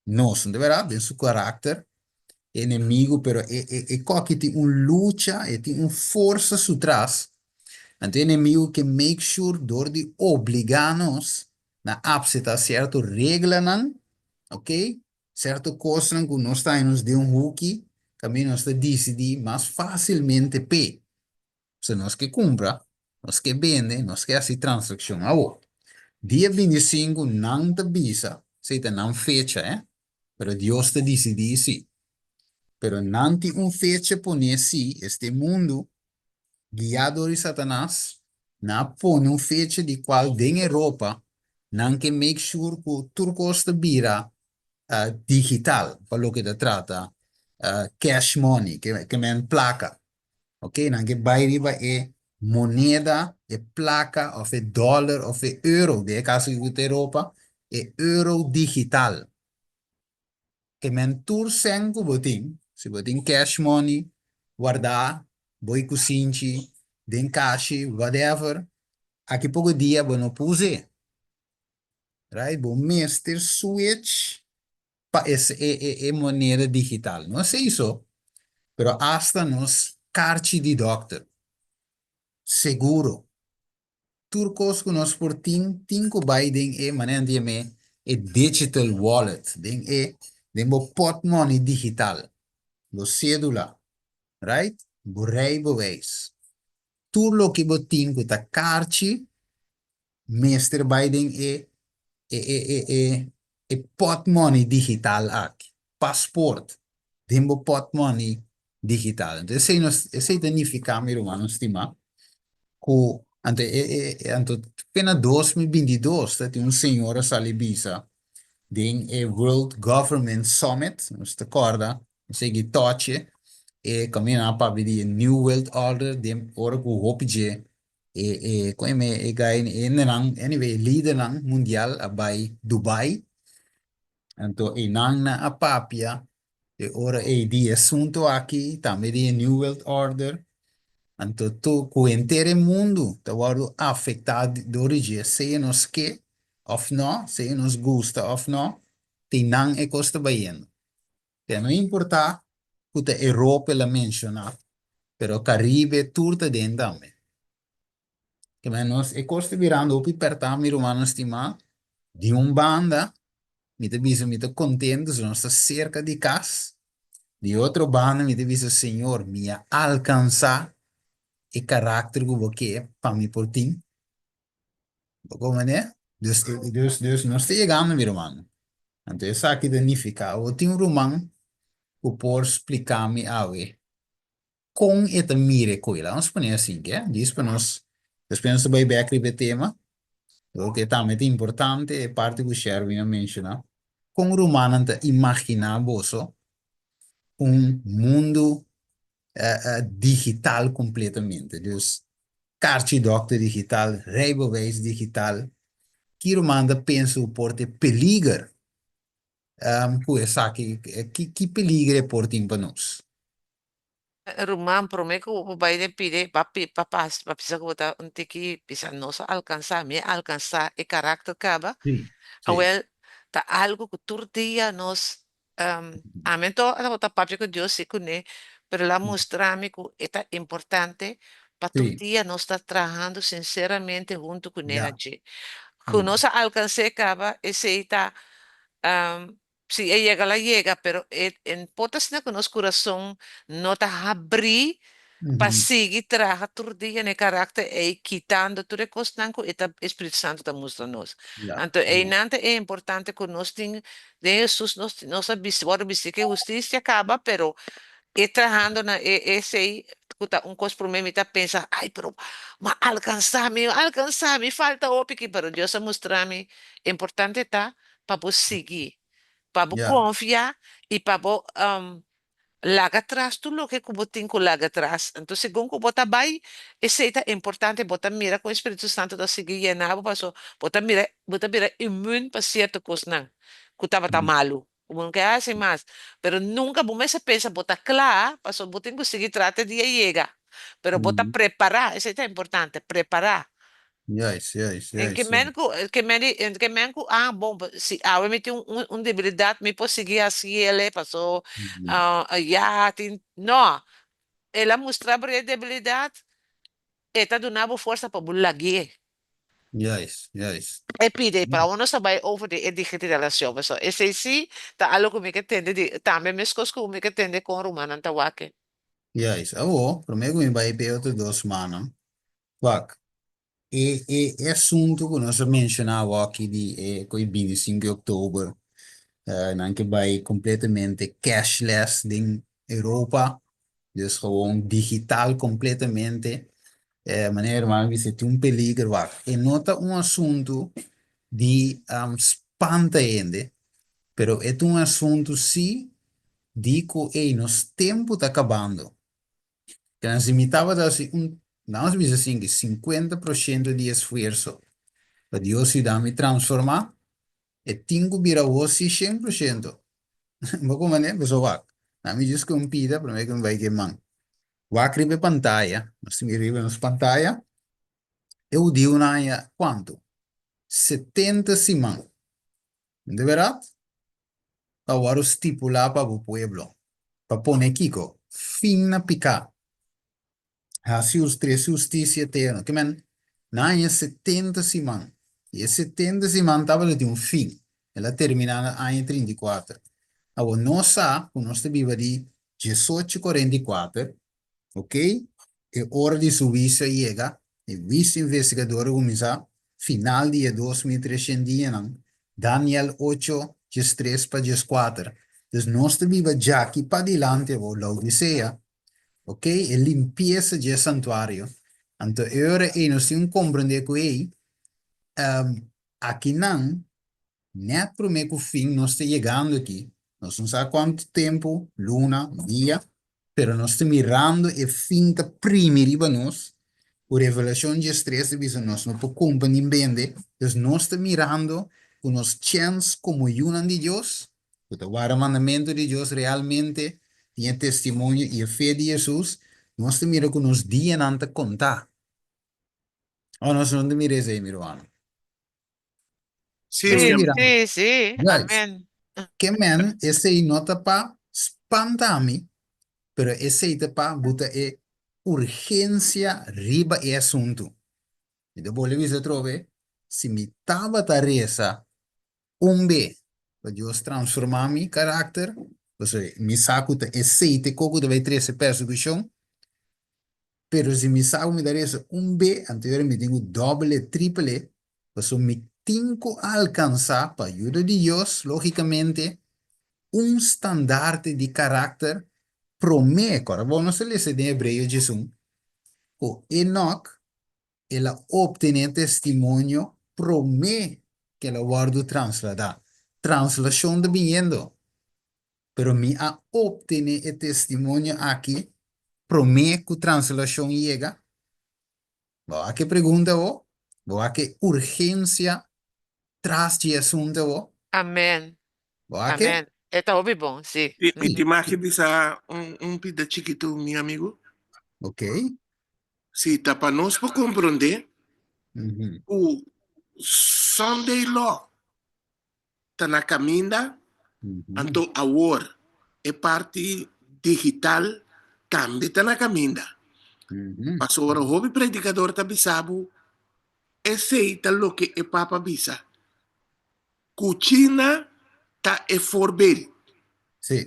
nos, no ta bèrdat? Den su karakter, e enemigu, pero e e e kòki tin un lucha, e tin un forsa su tras. Anto e enemigu ke make sure dor di obligá nos na apseptá sierto reglanan, oké, Serto kosnan ku nos ta haña nos den un huki kaminda nos ta disidí mas fásilmente p'e. Si nos ke kumpra, nos ke bende, nos ke hasi transakshon. Awor, dia 25 nan ta bisa, esei ta nan fecha, eh, pero Dios ta disidí sí. Pero nan tin un fecha poné sí, este mundu, guiá dor di Satanas, nan a pone un fecha di kual den Europa nan ke make sure ku tur kos ta bira digital pa loke ta trata cash money, ke men plaka. Ok, nan ke bai riba e moneda, e plaka òf e dòler òf e euro, den e kaso ku ta Europa, e euro digital. Ke men tur sèn ku bo tin, si bo tin cash money wardá, bo i kusinchi, den kashi, whatever, aki poko dia bo no por us'é. Right? Bo mester switch pa e e e moneda digital. No esei so, pero asta nos karchi di dòkter, seguro. Tur kos ku nos por tin, tin ku bai den e, manera nan ta yam'é, e digital wallet, den e, den bo pòtmòni digital, bo sédula, right? Bo rijbewijs. Tur loke bo tin ku ta karchi mester bai den e, e, e, e, e, e pòtmòni digital aki. Pasport, den bo pòtmòni digital. Anto esei nos, esei ta nifiká, mi rumannan stimá, ku anto e e e anto te na 2022 ta tin un señor a sali bisa den e World Government Summit, nos ta kòrda, nos a sigui tòche e kaminda nan a papia di e New World Order den ora ku hopi dje e e kon e e guy e hendenan, anyway e lidernan mundial a bai Dubai. Anto einan nan a papia e ora ei di e asunto aki, tambe di e New World Order. Anto tur ku henter e mundu ta wòrdu afektá dor di dje, sea nos ke òf nò, sea nos gusta òf nò, tin nan e kos ta bayendo. Te no importá ku ta Europa el a menshoná, pero Karibe tur ta den tambe. Ke men nos e kos ta birando hopi pèrtá, mi rumannan stimá. Di un banda. Mi ta bisa mi ta kontentu si nos ta serka di kas. Di otro banda mi ta bisa Señor mi a alkansá e karakter ku bo ke pa mi por tin. Bo komprendé? Dus, dus, dus nos ta yegando mi ruman. Anto esaki ta nifiká bo tin un ruman ku por splika mi awe kon e ta mira e koe. Laga nos pone asin ke, djis pa nos, despues nos ta bai bek riba e tema, loke tambe ta importante, e parti ku Sherwin a menshoná, kon rumannan ta imaginá boso un mundu digital kompletamente. Dus karchi dòkter digital, rijbewijs digital, ki ruman ta pensa ku por ta e peliger ku esaki, ki peliger e por tin pa nos? Ruman, promé ku bo bai den pidi pa pa pas pa bisa ku bo ta un tiki bisa nos a alkansá, mi a alkansá e karakter kaba. Sí, sí. Awel, ta algu ku tur dia nos ami anto a tabata papia ku Dios sí kuné, pero el a mustra mi ku e ta importante pa tur Sí. dia nos ta trahando sinseramente huntu kuné Ya. na dje. Ku nos a alkans'é kaba, esei ta Si e yega la yega, pero e e por ta asina ku nos kurason no ta habrí pa sigui traha tur dia na e karakter ei, kitando tur e kosnan ku e ta e Spiritu Santu ta mustra nos. Anto einan ta e importante ku nos tin den Hesus nos nos a bisti wòrdu bisti ku e hustisia kaba, pero e trahando na e esei ku ta un kos promé mi ta pensa, ai pero m'a alkansá mi a alkansá mi falta hopi ki, pero Dios a mustra mi importante ta pa bo sigui, pa bo konfia i pa bo laga atras tur loke ku bo tin ku laga atras. Anto segun ku bo ta bai, esei ta importante, bo ta mira kon e Spiritu Santu ta sigui yena bo paso bo ta mira, bo ta bira imün pa sierto kosnan ku tabata malu, ku bo no ke hasi mas. Pero nunka bo mester pensa bo ta kla, paso bo tin ku sigui trata di a yega. Pero bo ta prepará, esei ta importante, prepará. Juist, juist, En ke juist, men juist. ku, ke men di, en ke men ku, ah, bon, si awe mi tin un, un debilidat, mi por sigui hasi el, paso, ah, ya, tin, no. El a mustra bo e debilidat, e ta duna bo forsa pa bo lag'é. Juist, juist. E pide, pero awor nos ta bai over di e digitalisacion, paso esei sí ta algo ku mi ke tende di, tambe meskos ku mi ke tende kon rumannan ta wak. Juist. Awor, promé ku mi bai p'e otro dos mannan, Wak, e e e asuntu ku nos a menshoná awaki di e ku e bintisinko di òktober nan ke bai kompletamente cashless den Europa, dus gewoon digital kompletamente, manera hermano a bisa tin un peliger wak. E no ta un asuntu di spanta hende, pero e ta un asuntu sí di ku ey nos tempu ta kabando. Kende si mi tabata hasi un, nos bisa asin ki 50% di esfuerso pa Dios yuda mi transformá, e tin ku bira awor si 100%. Bo komprendé? Pasobra wak, na mi djis ku un pida promé ku mi bai ke man. Wak riba e pantaya, nos tin riba nos pantaya, e hudiunan haña kuantu? 70 siman. De bèrdat? Ta wòrdu stipulá pa bo pueblo, pa pone kiko? Fin na piká. Hasi trese hustisia eterno. Ke men, nan haña 70 siman, i e 70 siman tabata tin un fin. El a terminá na aña 34. Awor, nos sa ku nos ta biba di 1844 Ok, e ora di su huisio a yega, e huisio investigador a kuminsá final di e 2300 dianan, Daniel ocho, 13 pa 14. Dus nos ta biba djaki padilanti awor, Laodisea, ok, e limpiesa dje santuario. Anto e ora ei nos tin un komprendé ku ei, akinan Nèt promé ku fin nos ta yegando aki, nos no sa kuantu tempu, luna, dia, pero nos ta mirando e fin ta primi riba nos, ku Revelashon 13 ta bisa nos no por kumpra ni bende, dus nos ta mirando ku nos chèns komo yunan di Dios, ku ta warda mandamentu di Dios realmente, tin e testimonio i e fe di Hesus, nos ta mira ku nos dianan ta kontá. O nos no ta mira esei, mi rumannan? Sí, Nos mi ta amor. mirando. Sí, sí, Juist. amén. Ke men, esei no ta pa spanta mi, pero esei ta pa buta e urgensia riba e asuntu. Mi ta bolbe bisa atrobe, si mi tabata resa un be. pa Dios transformá mi karakter, pasobra mi sa ku ta esei ta e kos ku ta bai trese persekushon. Pero si mi sa ku mi ta resa un be, anto yora mi tin ku dòbel'e, tripel'e, pasobra mi tin ku alkansá, pa ayuda di Dios, lógikamente, un standarte di karakter promé. Kòrda bo nos a lesa den Hebreo 11 ku Enòk el a optené testimonio promé ku el a wòrdu transladá. Translashon ta biniendo. Pero mi a obtene e testimonio aki prome cu translacion yega? Bo wak e pregunta awo? Bo wak e urgencia tras dje asunto awo? Amen. Bo wak e? Amen. E ta hopi bon, si. Mi tin mag di bisa un pida chikitu, mi amigu? Ok. Si, ta pa nos por comprende cu Sunday Law ta na kaminda, anto awor e parti digital tambe ta na kaminda. Pasobra hopi predikador ta bisa bo esei ta loke e Papa bisa, ku China ta e voorbeeld. Sí.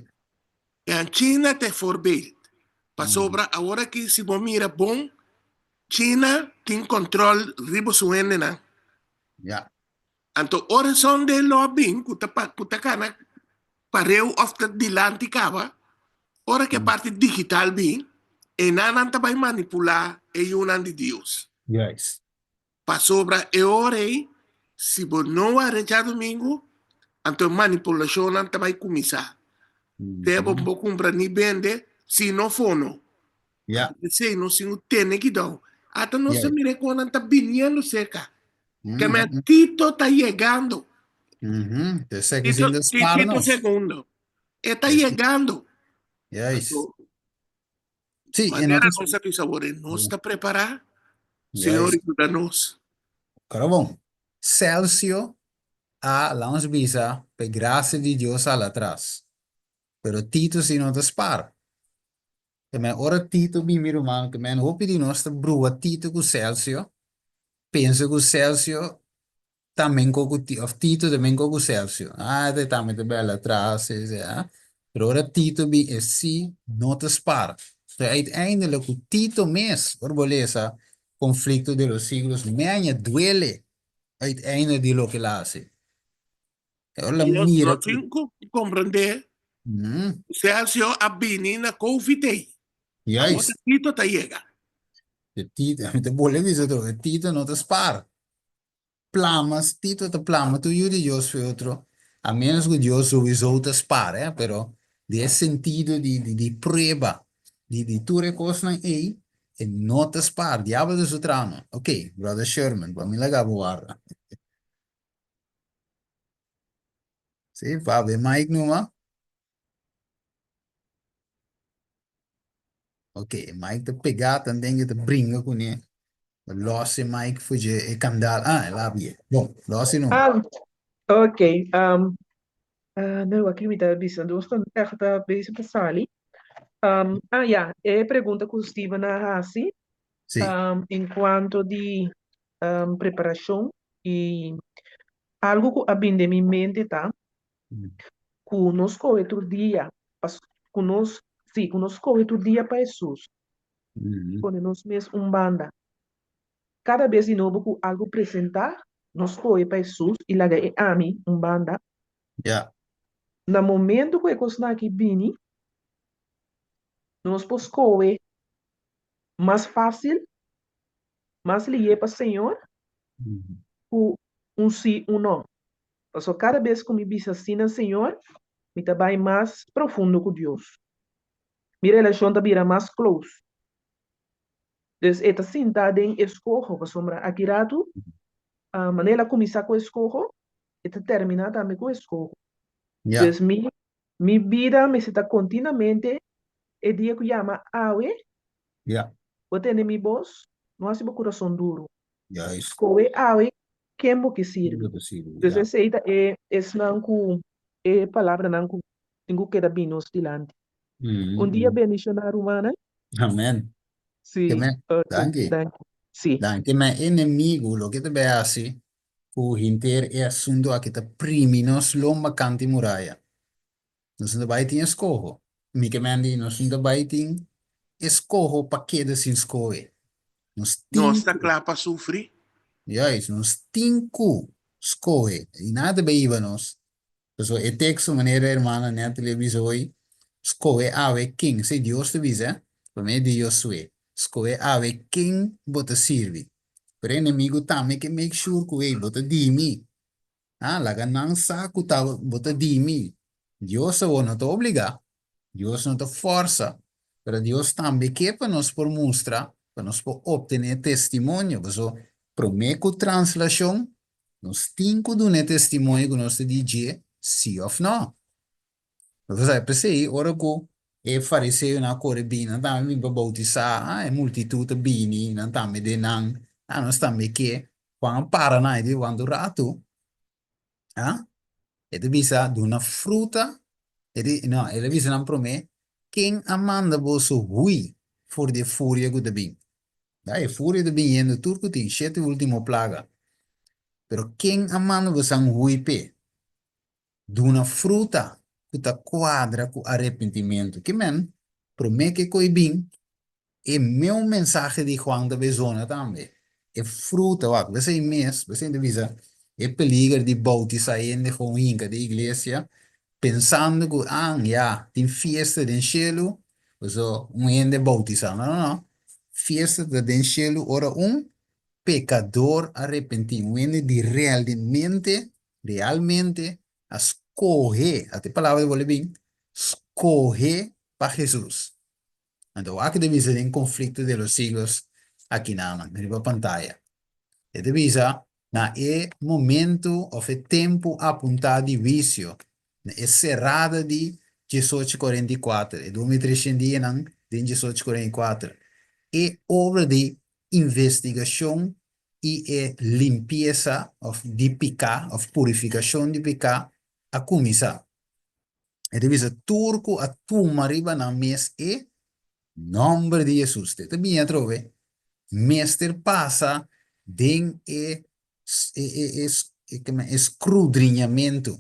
En China ta e voorbeeld. Pasobra awor aki si bo mira bon, China tin control riba su hendenan. Ja. Anto ora Sunday law bin ku ta ku ta kana pareu of ta dilanti kaba, ora ku e parti digital bin, einan nan ta bai manipulá e yunan di Dios. Juist. Pasobra e ora ei, si bo no wak djadumingu, anto e manipulashonnan ta bai kuminsá. Te bo bo kumpra ni bende si no fono. Ja. P'esei nos tin ku tene kidou. Ata nos ta mira e konan ta biniendo serka. Ke men Tito ta yegando. P'esei ku sin Tito, spar Tito nos. segundo. E ta yegando. Juist. Sí, e no Manera ta nos a bisa awor, nos ta prepará. Señor yuda nos. Kora bon. Celcio a, laat nos bisa, p'e gracia di Dios sali atras. Pero Tito si no ta spar. Ke men ora Tito bin mi ruman, ke men hopi di nos ta brua Tito ku Celcio, pensa ku Celcio ta menko ku Tito, of Tito ta menko ku Celcio. Ah, te tambe ta bel atras, ese, ah. Pero ora Tito bin e si no ta spar. So uiteindelijk ku Tito mes, ora bo lesa Conflicto de los Siglos, meaña duele uiteindelijk di loke el a hasi. Ora la Nos mira no tin ku komprendé Celcio a bini na Covid ei. Awor Juist. ta Tito ta yega. E Tito, mi ta bole bisa otro, e Tito no ta spar. Plama, Tito ta plama tur yu di Dios fe otro, a menos ku Dios souiso ta spar, eh, pero den e sentido di di di prueba, di di tur e kosnan ei, e no ta spar. Diabel ta su trama. Ok, brother Sherman, pa mi laga bo warda. Sí, Fabio, Mike numa. Ok, Mike ta pegá tanten ke ta bringa kuné. Los e Mike fuji e kandal. Ah, el a bie. Bon, los e numa. Ah, ok. Um, ah, nou, aki mi ta bisa. Nos ta echt ta bezig pa sali. Um, ah, ja, e pregunta ku Steven a hasi Sí. um, en cuanto di um, preparashon i algu ku a bin den mi mente ta ku nos skohe tur dia pa ku nos sí ku nos skohe tur dia pa Hesus pone nos mes un banda kada bes di nobo ku algu presentá nos skohe pa Hesus i laga e ami un banda Ja. na momento ku e kosnan aki bini nos por skohe mas fásil mas lihé pa Señor ku un sí un no. Pasobra kada bes ku mi bisa sí na Señor, mi ta bai mas profundo ku Dios. Mi relashon ta bira mas close. Dus e ta sinta den eskoho, pasobra aki ratu, manera el a kuminsá ku eskoho, e ta terminá tambe ku eskoho. Ja. Dus mi mi bida mester ta kontinuamente e dia ku yama awe, Ja. Bo tende mi bos, no hasi bo kurason duru. Juist. Skohe awe ken bo ke Ken sirbi. bo ta sirbi, Dus ja. esei ta e esnan ku e palabranan ku tin ku keda bin nos dilanti. Un dia bendishoná rumannan. Amen. Sí, Ke men, ok, danki. danki. Sí. Danki. Men enemigu loke ta bay hasi. ku henter e asuntu aki ta primi nos lomba kanti muraya. Nos no ta bai tin eskoho. Mi ke men di nos no ta bai tin eskoho pa keda sin skohe. Nos tin Nos ta ku. kla pa sufri? Juist, nos tin ku skohe. I nada ta bai hiba nos. Pasobra e teksto manera hermana Natalie a bisa hoy, skohe awe ken, esei Dios ta bisa, eh, pa medio di Josué, skohe awe ken bo ta sirbi. Pero e enemigu tambe ke make sure ku, hey, bo ta di mi. Ah, laga nan sa ku ta bo ta di mi. Dios awor no ta obligá, Dios no ta fòrsa, pero Dios tambe ke pa nos por mustra, pa nos por optené testimonio. Pasobra promé ku translashon, nos tin ku duna e testimonio ku nos ta di dje, sí òf nò. Nos a sa p'esei ora ku e fariseonan a kore bini, nan tambe bin pa boutisá, ah, e multitut a bini, nan tambe den nan, ah, nos tambe ke. Juan a para nan, e di, Wanta un ratu, ah, e ta bisa, duna fruta, e di, no, el a bisa nan promé, Ken a manda boso hui for di e furia ku ta bin? Ya, e furia ta bin yendo tur ku tin shete ultimo plaga. Pero ken a manda bosan hui p'e? Duna fruta ku ta kuadra ku arepentimentu. Ke men, promé ke koi bin, e meu mensahe di Juan ta bai zona tambe. E fruta, wak, p'esei mes, p'esei ta bisa e peliger di boutisá hende gewoon hinka den iglesia, pensando ku, ah, ya, tin fiesta den shelu, paso un hende boutisá. No, no, no. Fiesta ta den shelu ora un pekador arepentí, un hende di realmente Realmente a skohe, ata e palabra ta bolbe bin, skohe pa Hesus. Anto wak ta bisa den Conflicto de los Siglos akinanan riba pantaya. E ta bisa na e momento of e tempu apuntá di huisio, na e serada di diesocho kuarenta i kuater, e 2300 dianan den 1844, e obra di investigashon i e limpiesa òf di piká òf purifikashon di piká a kuminsá. E ta bisa tur ku a tuma riba nan mes e nòmber di Hesus. Te ta bini atrobe, mester pasa den e e e skrudriñamentu.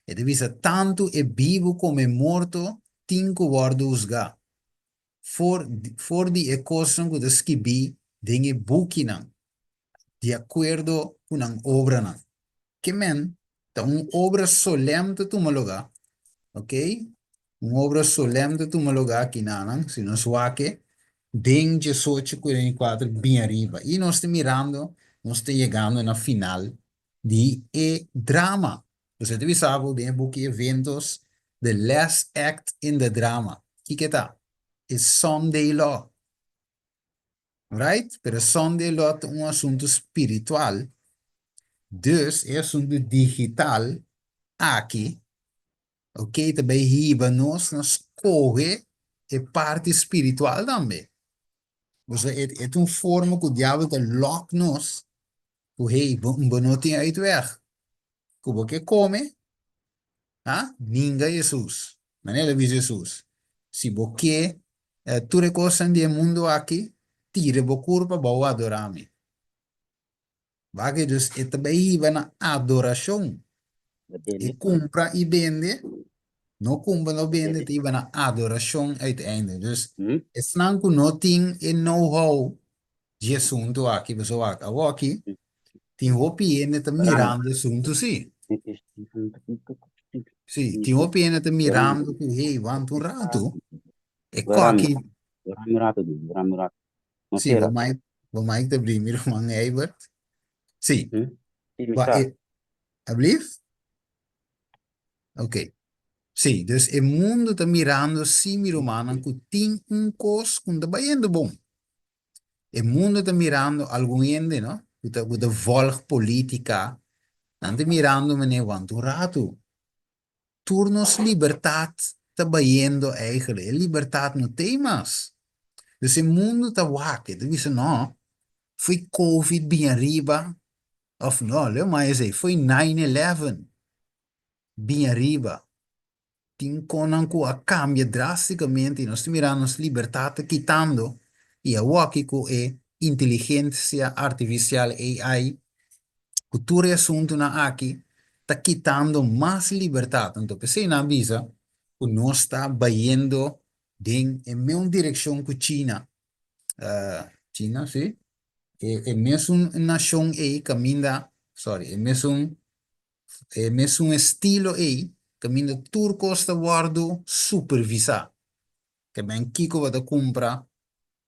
E ta bisa tantu e bibu komo e morto tin ku wòrdu husgá. For for di e kosnan ku ta skibí den e bukinan, di akuerdo ku nan obranan. Ke men, ta un obra solèm ta tuma lugá, oke? Un obra solèm ta tuma lugá akinanan, si nos wak e, den diesocho 44 bin ariba. I nos ta mirando, nos ta yegando na final di e drama. Bo ta bisa bo den e buki Eventos, The Last Act in the Drama. Kiko e ta? E Sunday Law. Right? Pero Sunday Law ta un asuntu spiritual. Dus e asuntu digital aki, ok, ta bai hiba nos na skohe e parti spiritual tambe. Pasobra e ta un forma ku diabel ta lòk nos ku hey, bo bo no tin uitweg. Ku bo ke kome, ha, ninga Hesus. Manera el a bisa Hesus, si bo ke tur e kosnan di e mundu aki, tira bo kurpa bou adorá mi. Wak dus e ta bai hiba na adorashon. E kumpra i bende, no kumpra no bende, ta hiba na adorashon uiteindelijk. Dus esnan ku no tin e know-how di asuntu aki, pasobra wak awoki tin hopi hende ta mirando asuntu si. Si, tin hopi hende ta mirando ku hey, wanta un ratu, e koki. Sí, bo mic, bo mic ta bri, mi ruman Eibert. Sí. Wa e, ablief? Ok. Sí, dus e mundo ta mirando sí, mi rumannan, ku tin un kos ku no ta bayendo bon. E mundo ta mirando algun hende, no, ku ta, ku ta volg politica, nan ta mirando mene, wanta un ratu, Tur nos libertat ta bayendo eigenlijk. E libertat no t'ei mas. Dus e mundu ta wak, e ta bisa no, fo'i covid bin ariba, of no, leu mas esei, fo'i nine eleven bin ariba, tin konan ku a kambia drasticamente i nos ta mira nos libertat ta kitando i awoki ku e inteligensia artifisial, AI. Ku tur e asuntunan aki ta kitando mas libertat. Anto p'esei nan a bisa ku nos ta bayendo den e meun direkshon ku China. China, si. E e mesun nashon ei kaminda, sorry, e mesun e mesun estilo ei kaminda tur kos ta wòrdu supervisá. Ke men kiko bo ta kumpra,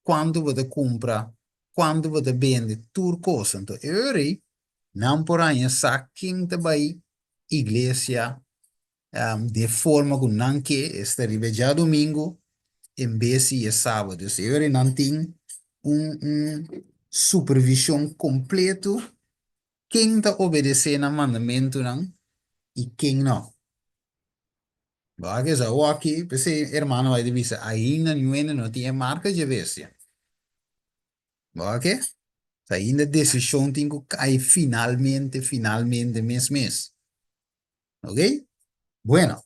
kuantu bo ta kumpra, kuantu bo ta bende, tur kos. Anto e ora ei nan por haña sa ken ta bai iglesia di e forma ku nan ke, esta riba e djadumingu en bes di e sábado. Dus e ora ei nan tin un un supervishon kompleto ken ta obedesé nan mandamentunan i ken no. Bo a keza awaki, p'esei hermano bai ta bisa, ainda niun hende no tin e marka dje bestia. Bo a ke? Ainda desishon tin ku kai finalmente, finalmente mes mes. Ok? Bueno,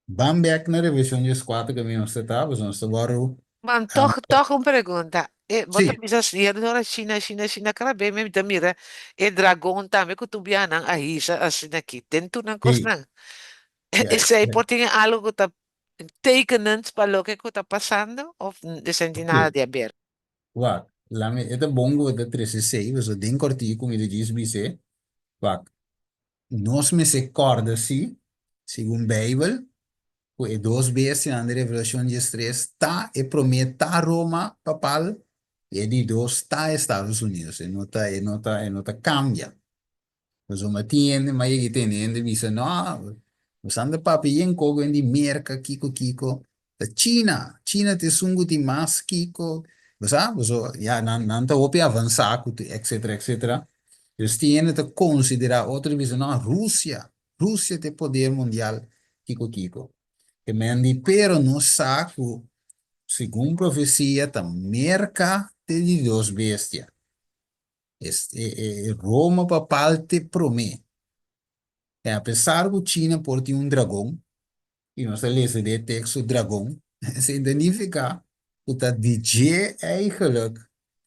ban bek na Revelashon dieskuater ku mi nos ta ta, pasobra nos ta wòrdu. Man, tòg, tòg un pregunta. E, bo ta bisa si hende ora China, China, China, kada bes mi ta mira e dragon tambe ku tur biahanan a hisa asina aki den tur nan kosnan. Esei por tin algo ku ta tekenend pa loke ku ta pasando of esei no tin nada di haber? Wak, lami, e ta bon ku bo ta trese esei, pasobra den kòrtiku mi ta djis bis'é, wak, nos mester kòrda si, segun Beibel, ku e dos bestianan di Revelashon diestres ta, e promé ta Roma papal i e di dos ta Estados Unidos. E no ta, e no ta, e no ta kambia. Pasobra tin hende, m'a yega i tende hende bisa, no, nos anda papia yen koko hende di Merka, kiko kiko. Ta China, China ta esun ku tin mas kiko, bo sa, pasobra ya nan nan ta hopi avansá ku tur etcetera etcetera. Dus tin hende ta konsiderá otro ta bisa no, Rusia, Rusia ta e poder mundial kiko kiko. E men di pero nos sa ku segun profesia ta Merka ta e di dos bestia. Es e e Roma papal ta e promé. E apesar ku China por tin un dragon, i nos ta lesa den e teksto dragon, esei ta nifiká ku ta di dje eigenlijk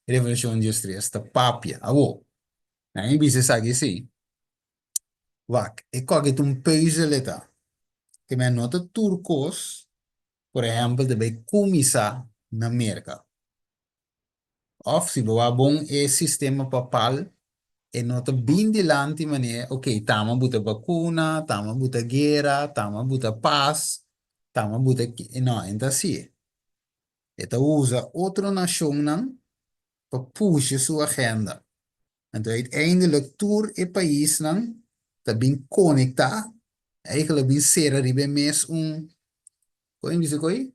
Revelashon diestres ta papia. Awor, nan a bisa esaki si, wak, e kòke ta un pùzel e ta. Ke men no ta tur kos, por ehèmpel, ta bai kuminsá na Merka. Òf si bo wak bon e sistema papal, e no ta bin dilanti manera, ok, tama bo ta bakuna, tama bo ta guera, tama bo ta pas, tama bo ta ki, no, e no ta asi. E ta usa otro nashonnan pa pusha su agenda. Anto uiteindelijk tur e paisnan ta bin konektá, eigenlijk bin sera riba e mes un, kon e bisa koe?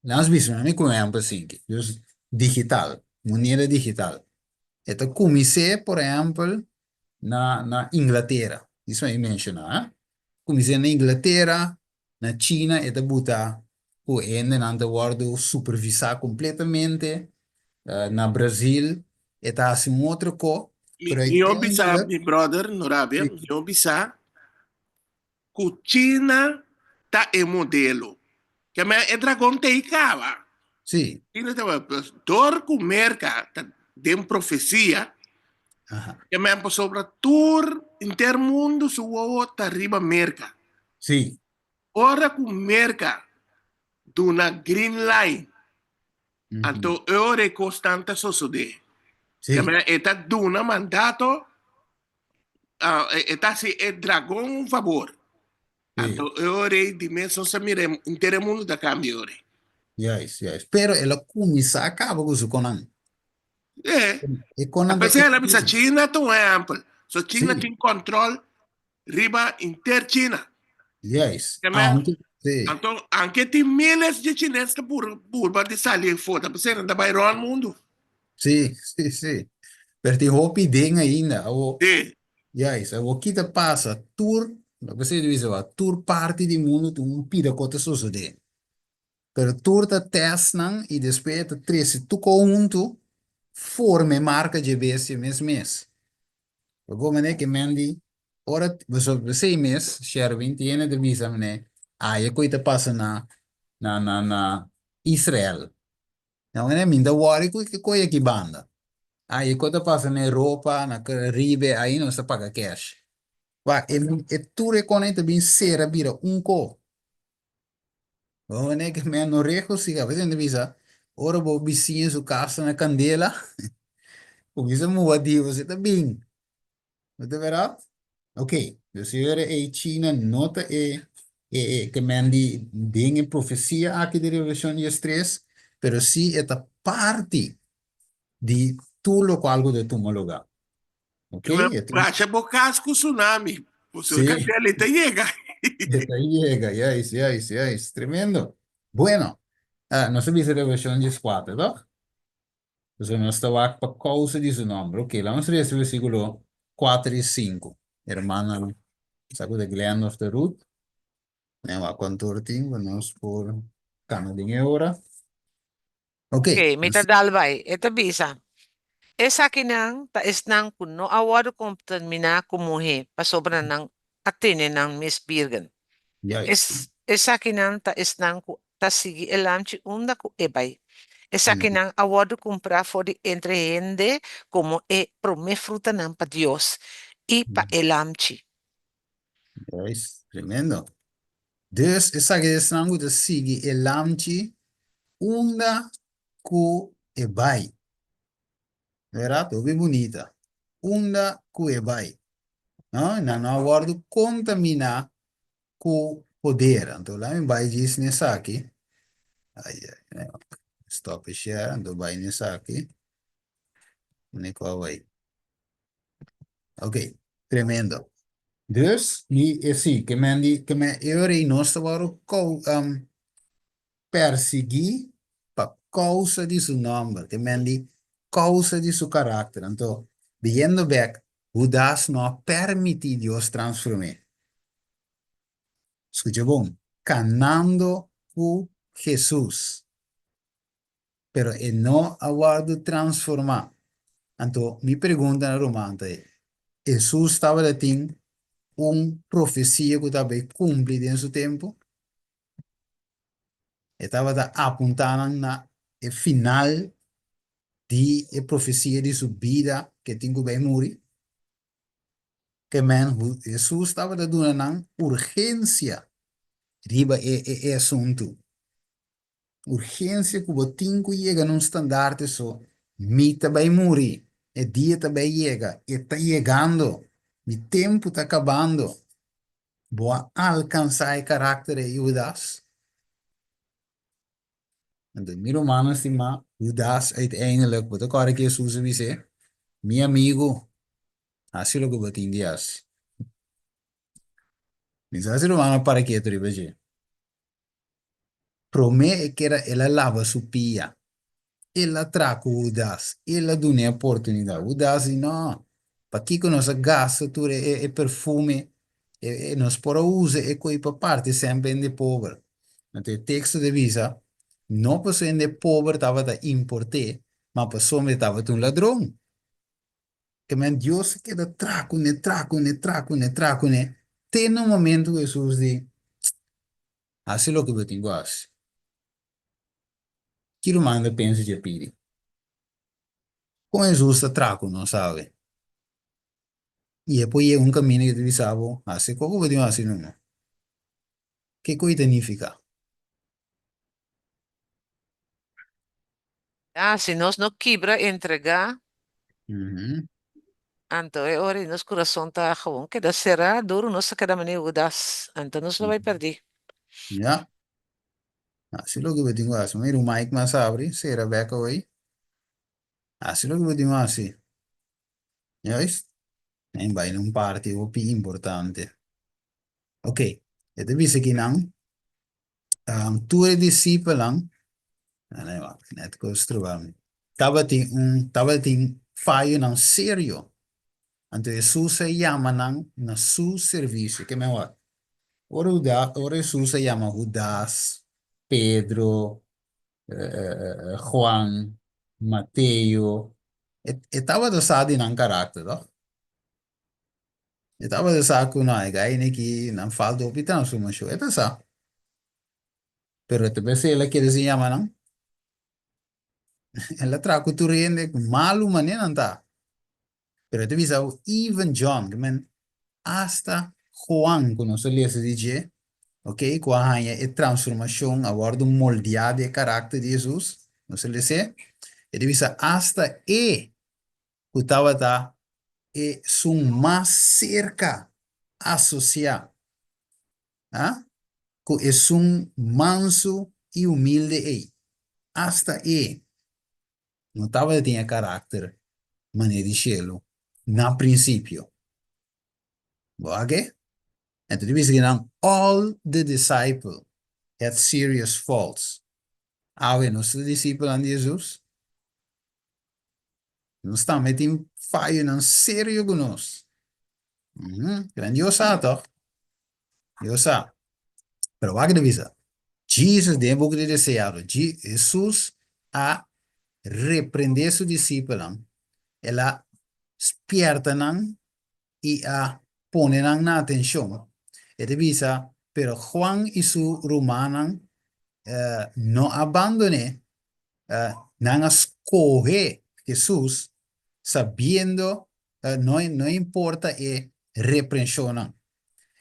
Nan bisa mi ku ehèmpel sinki, dus digital, moneda digital. E ta kumins'é por ehèmpel na na Inglatera, dis mi menshoná ha. Kumins'é na Inglatera, na China e ta buta ku e hendenan ta wòrdu supervisá kompletamente, na Brazil e ta hasi un otro ko, pero Mi a bisa mi brother, no rabia, mi a bisa Ku China ta e modelo. Ke men e dragon ta ei kaba. Sí. China ta pues, dor ku Merka ta den profesia. Aha. Ke men pasobra tur inter mundu su wowo ta riba Merka. Sí. Ora ku Merka duna green light, anto e ora e kosnan ta sosodé. Sí. Ke men e ta duna mandato E ta hasi e dragon un fabor. Anto e ora ei di mes nos a mira henter e mundu ta kambia e ora ei. Juist, juist. Pero el a kuminsá kaba ku su konan. E. E konan ta P'esei el a bisa China ta un ehèmpel. So China tin kòntròl riba henter China. Juist. Te men, Aunke, sí. anto anke tin miles di chines ta purba di sali afó, ta p'esei nan ta bai rònt mundu. Sí, sí, sí. Pero tin hopi den ainda. Awo, Sí. juist, awo ki ta pasa? Tur, loke se bisa wa, tur parti di mundu tin un pida ku ta sosodé. Pero tur ta testnan i despues e ta trese tur ko huntu forma e marka dje bestia mes mes. Bo mane ke men di ora boso esei mes Sherwin tiene ta bisa mane aya ku ta pasa na na na na Israel. Nan mane mi ta wòri ku e koe aki banda. Ai, e kos ta pasa na Europa, na Caribe, ai nos ta paga cash. Wak, e, e tur e konan ta bin sera bira un ko. Bo mane ke men no regociha. Por eso hende bisa, ora bo bisiña su kas ta na kandela, kuminsa muba di bo ta bin. No ta berdad? Ok, dus e ora ei China no ta e e e ke men di den e profesia aki di Revelashon diestres, pero si e ta parti di tur lokual ku ta tuma lugá. Ok, e ta Racha bo kas ku tsunami, pasobra Sí. kandela e ta yega. E ta yega, juist, juist, juist. Tremendo. Bueno, ah, nos a bisa Revelashon dieskuater, toch? Pasobra nos ta wak pa kousa di su nòmber. Ok, laat nos lesa versíkulo kuater i sinku. Hermana, sa ku ta Glenn òf ta Ruth? Nen wak kuantu ora tin pa nos por kana den e ora. Ok, Ok, mi nos ta dal bai. E ta bisa, Esakinan ta esnan ku no a wòrdu kontaminá ku muhé, pasobra nan a tene nan mes bírgen. Juist. Esakinan ta esnan ku ta sigui e lamchi unda ku e bai. Esakinan a wòrdu kumprá for di entre hende komo e promé frutanan pa Dios i pa e lamchi. Juist, tremendo. Dus esaki ta esnan ku ta sigui e lamchi unda ku e bai. Verdad? Hopi bunita. Unda ku e bai. No? Nan no a wòrdu kontaminá ku poder. Anto laat mi bai djis n'esaki. Ai, ai, ai. Stop e share, anto bai n'esaki. Mane ku a bai. Ok, tremendo. Dus, mi, e si, ke men di, ke men, e ora ei nos ta wòrdu kou, um, persiguí pa kousa di su nòmber, ke men di kousa di su karakter. Anto, biyendo bèk, Hudas no a permití Dios transform'é. Skucha bon, kanando ku Hesus, pero e no a wòrdu transformá. Anto, mi pregunta na ruman ta e, Hesus tabata tin un profesia ku ta bai kumpli den su tempu? E tabata apuntá nan na e final di e profesia di su bida ke tin ku bai muri. Ke men Hesus tabata duna nan urgensia riba e e asuntu. Urgensia ku bo tin ku yega na un standarte so, mi ta bai muri, e dia ta bai yega, e ta yegando, mi tempu ta kabando. Bo a alkansá e karakter ei, Hudas? Anto, mi rumannan stimá, Hudas uiteindelijk, bo ta kòrda ki Hesus a bis'é, Mi amigu, hasi loke bo tin di hasi. Mi sa si rumannan para ketu riba dje. Promé e keda el a laba su pia. El a traha ku Hudas. El a dun'é oportunidat. Hudas di, No, pakiko nos a gasta tur e perfume? Nos por a usa e koi pa parti semper hende pober. Anto e teksto ta bisa, No pasobra hende pober tabata import'é, ma pasobra e tabata un ladron. Ke men Dios a keda traha kuné, traha kuné, traha kuné, traha kuné, te na un momento ku Hesus di, Hasi loke bo tin ku hasi. Ki ruman ta pensa dje pidi? Kon Hesus ta traha ku nos awe? I e por yega un kaminda ku ta bisa bo, Hasi koko bo tin ku hasi numa. Kiko i ta nifiká? Ya, si nos no kibra entregá, anto e ora ei nos kurason ta gewoon keda será duru, nos ta keda manera Hudas, anto nos lo bai pèrdí. Ya. Hasi loke bo tin ku hasi. Mira un mic mas abri, sera bek away. Hasi loke bo tin ku hasi. Juist? En bai na un parti hopi importante. Ok, e ta bisa kinan. Um, tur e disipelnan, net kos troba mi, tabatin un, tabatin fayonan serio. Anto Hesus a yama nan na su servisio. Ke men wak? Ora Huda, ora Hesus a yama Hudas, Pedro, Juan, Mateo, e, e tabata sa di nan karakter, toch? E tabata sa ku no, e gai neki nan falta hopi transformashon. E ta sa. Pero e ta pens'é el a kere sin yama nan. El a traha ku tur hende ku malu manera nan ta. Pero e ta bisa bo even John, ke men asta Juan ku nos a lesa di dje, ok, ku a haña e transformashon, a wòrdu moldeá di e karakter di Hesus, nos a les'é, e ta bisa asta e ku tabata esun mas serka asosiá, ah, ku esun mansu i humilde ei, asta e no tabata tin e karakter manera di shelu na prinsipio. Bo a ke? Enton ta bisa kinan, all the disciple had serious faults. Awe nos ta disipelnan di Hesus? Nos tambe tin fayonan serio ku nos. Gran Dios sa tòg? Dios sa. Pero wak ta bisa, Jesus den e buki di Deseado, Jesus a reprendé su disipelnan, el a spierta nan i a pone nan na atenshon. E ta bisa, Pero Juan i su rumannan no a bandon'é, nan a skohe Hesus sabiendo no no importa e reprenshonnan.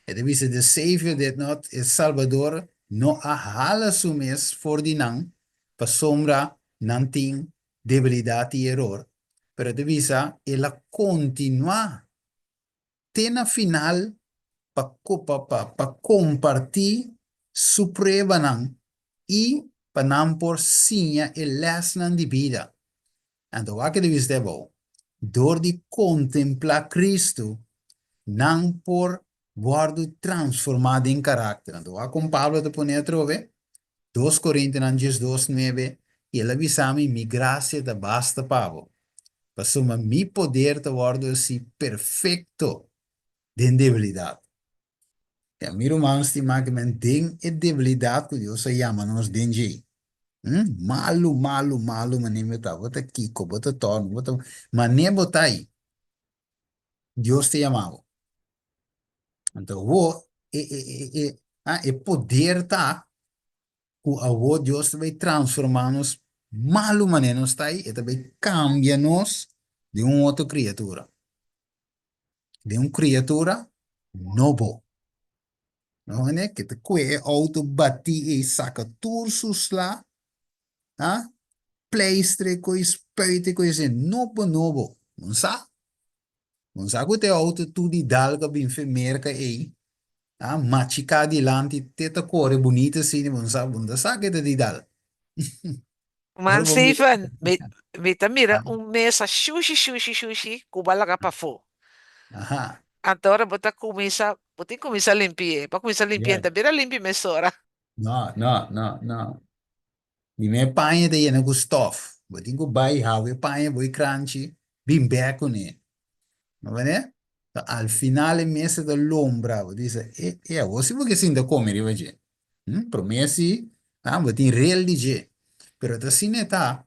E ta bisa, The Savior did not, e Salbador no a hala su mes for di nan pasobra nan tin debilidat i eror, pero e ta bisa el a kontinuá te na final pa pa kompartí su pruebanan i pa nan por siña e lèsnan di bida. Anto wak e ta bisa abou, Dor di kontemplá Kristu, nan por wòrdu transformá den karakter. Anto wak kon Pablo ta pone atrobe, Dos Korintianan 12, 9, I el a bisa mi, Mi grasia ta basta pa bo, pasobra mi poder ta wòrdu hasi perfekto den debilidat. Ya, mi ruman stimá, ke men den e debilidat ku Dios a yama nos den dje. Malu, malu, malu manera bo ta, bo ta kiko, bo ta tòrnu, bo ta, manera bo ta ei, Dios ta yama bo. Anto awor e e e e ah, e poder ta ku awor Dios ta bai transformá nos malu manera nos ta ei, e ta bai kambia nos den un otro kriatura, den un kriatura nobo. No hende ke ta kue e outo batí ei saka tur su sla, ah, pleistre koi, spuite koi, esei nobo nobo. Bo sa? Bo sa ku te outo tur di dal ku a bin fe Merka ei, ah, machiká dilanti te ta kore bunito asina, bo sa, bo no ta sa ke ta di dal. Man Steven, mi, mi ta mira un mesa shushi shushi shushi ku bo a laga pafó. Aha. Anto ora bo ta kuminsá, bo tin kuminsá limpi'é. Bo a kuminsá limpi'é, Yes. ta bira limpi mesora. No, no, no, no. Di mi e paña ta yena ku stòf. Bo tin ku bai hau e paña bo e kranchi, bin bèk kuné. No bene? Ta al final e mesa ta lombra. Bo ta bisa, e, e awor si bo ke sinta kome riba dje. Hm, promé si, ah, bo tin rel di dje. Pero ta asina e ta.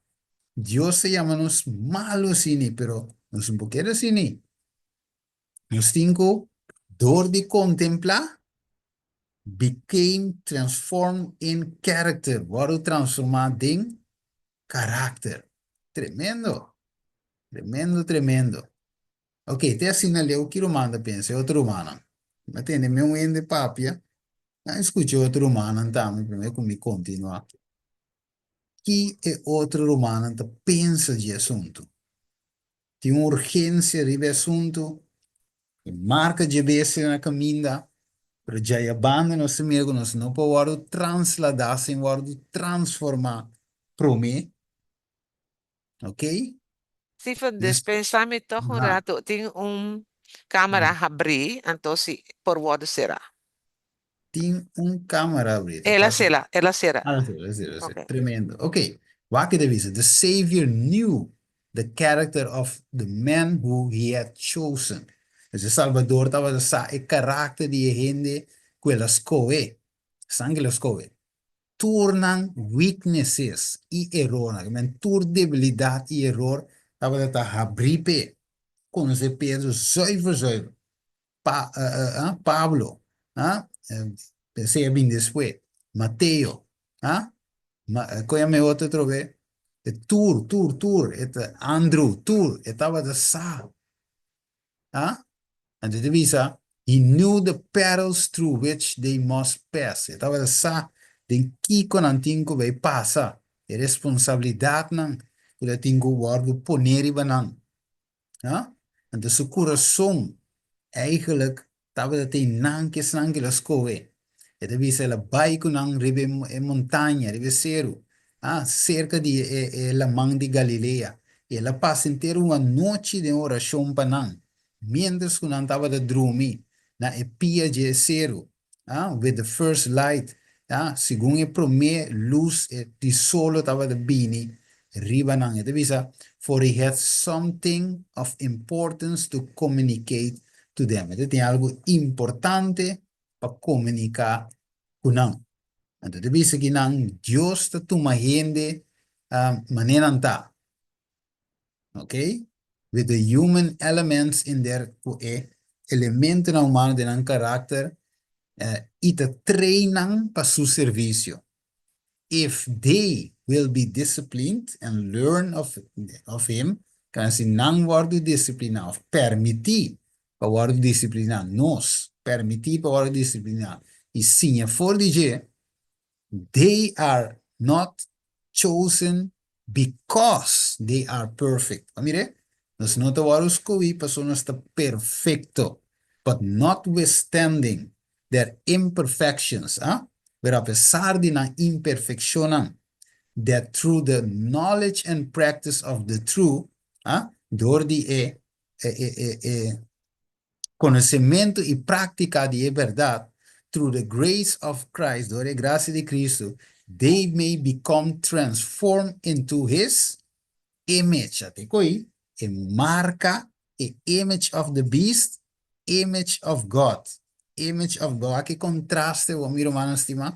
Dios ta yama nos malu asina, pero nos no por keda asina. Nos tin ku, dor di kontemplá, became transformed in character, wòrdu transformá den karakter. Tremendo! Tremendo, tremendo. Ok, te asina leu ki ruman ta pensa, e otro rumannan. Mi a tende mi un hende papia, nan a skucha e otro rumannan tambe promé ku mi kontinuá. Ki e otro rumannan ta pensa dje asuntu? Tin un urgensia riba e asuntu, e marka dje bestia na kaminda, pero djai banda nos ta mira ku nos no por wòrdu transladá sin wòrdu transformá promé. Ok? Stephen, despensa mi tòg un ratu, tin un kámara habrí, anto si por wòrdu será. Tin un kámara habrí. El a sera, el a sera. Ah, el a sera, el a sera, el a sera. Tremendo. Ok, wak ta bisa, The Savior knew the character of the man who he had chosen. Dus e Salbador tabata sa e karakter di e hende ku el a skohe, esnan ku el a skohe. Tur nan weaknesses i erornan, ke men tur debilidat i eror tabata ta habrí p'e. Konosé Pedro zuiver zuiver. Pa, Pablo, esei a bin despues. Mateo, ma, kon yama e otro atrobe? E tur, tur, tur, e ta Andrew, tur, e tabata sa. Ha? Anto e ta bisa, He knew the perils through which they must pass. E tabata sa den kiko nan tin ku bai pasa, e responsabilidatnan ku ta tin ku wòrdu poné riba nan. Ha? Anto su kurason eigenlijk tabata tin nan ku esnan ku el a skohe. E ta bisa el a bai ku nan riba e montaña, riba e seru, ha, serka di e e laman di Galilea. I el a pasa henter un anochi den orashon pa nan, miéntras ku nan tabata drumi na e pia dje e seru. Ah, with the first light, ah, segun e promé lus di solo tabata bini riba nan. E ta bisa, For he had something of importance to communicate to them. E ta tin algu importante pa komuniká ku nan. Anto ta bisa ki nan Dios ta tuma hende manera nan ta. Ok? With the human elements in their, ku e elementonan humano den nan karakter, i ta train nan pa su servisio. If they will be disciplined and learn of, of him, kan si nan wòrdu disipliná òf permití pa wòrdu disipliná, nos permití pa wòrdu disipliná i siña for di dje, They are not chosen because they are perfect. A mire, nos no ta wòrdu skohí pasobra nos ta perfekto, but notwithstanding their imperfections, ah, pero apesar di nan imperfekshonnan, that through the knowledge and practice of the truth, ah, dor di e, e, e, e, e Konosementu i práktika di e bèrdat, through the grace of Christ, dor e grasia di Kristu, they may become transformed into His image. Ate koi e marka, e image of the beast, image of God. Image of God. Wak e kontraste bo, mi rumannan stimá.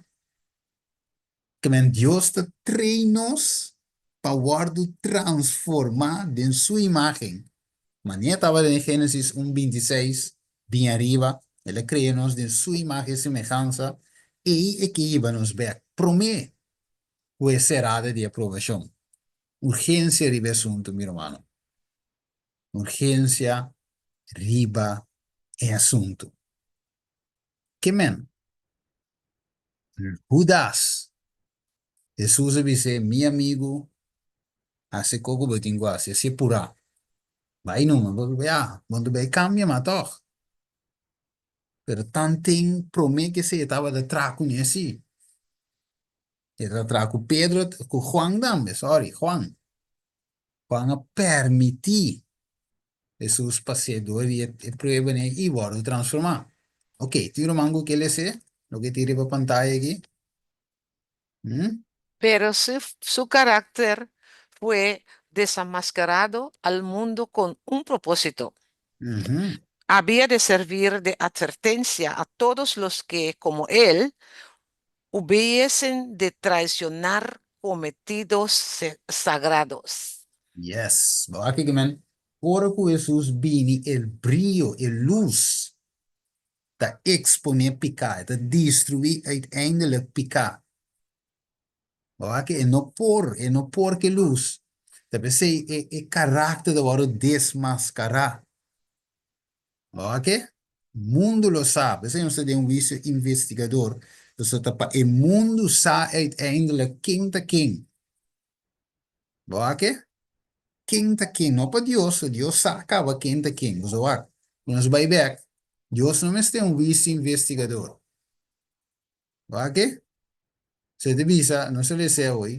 Ke men Dios ta train nos pa wòrdu transformá den Su imágen. Manera tabata den Génesis un 26 bin ariba, El a krea nos den Su imágen i semehansa, ei e ke hiba nos bèk promé ku e serada di aprobashon. Urgensia riba e asuntu, mi rumannan. Urgensia riba e asuntu. Ke men? Hudas. Hesus a bis'é, Mi amigu, hasi koko bo tin ku hasi, hasié purá. Bai numa, bo ya, bo no ta bai kambia mas tòg. Pero tanten promé ku esei e tabata traha kuné si. E tabata traha ku Pedro, ku Juan tambe, sòri, Juan. Juan a permití Hesus pas'é dor di e pruebanan ei i wòrdu transformá. Oke, tin ruman ku ke les'é loke tin riba pantaya aki? Hmm? Pero su, su carácter fue desenmascarado al mundo con un propósito. Mhm. Había de servir de advertencia a todos los que, como él, hubiesen de traicionar cometidos sagrados. Yes, bo aki ke men, ora ku Hesus bini e brio, e lus ta eksponé piká, e ta destruí uiteindelijk piká. Bo aki e no por, e no por ke lus. Ta p'esei e e karakter ta wòrdu desmaskará. Oke? Mundu lo sa. P'esei nos ta den un huisio investigador. Pasobra ta pa e mundu sa uiteindelijk ken ta ken. Bo wak e? Ken ta ken? No pa Dios, Dios sa kaba ken ta ken. Boso wak, ku nos bai bek, Dios no mester un huisio investigador. Wak e? So e ta bisa, nos ta lesa awe,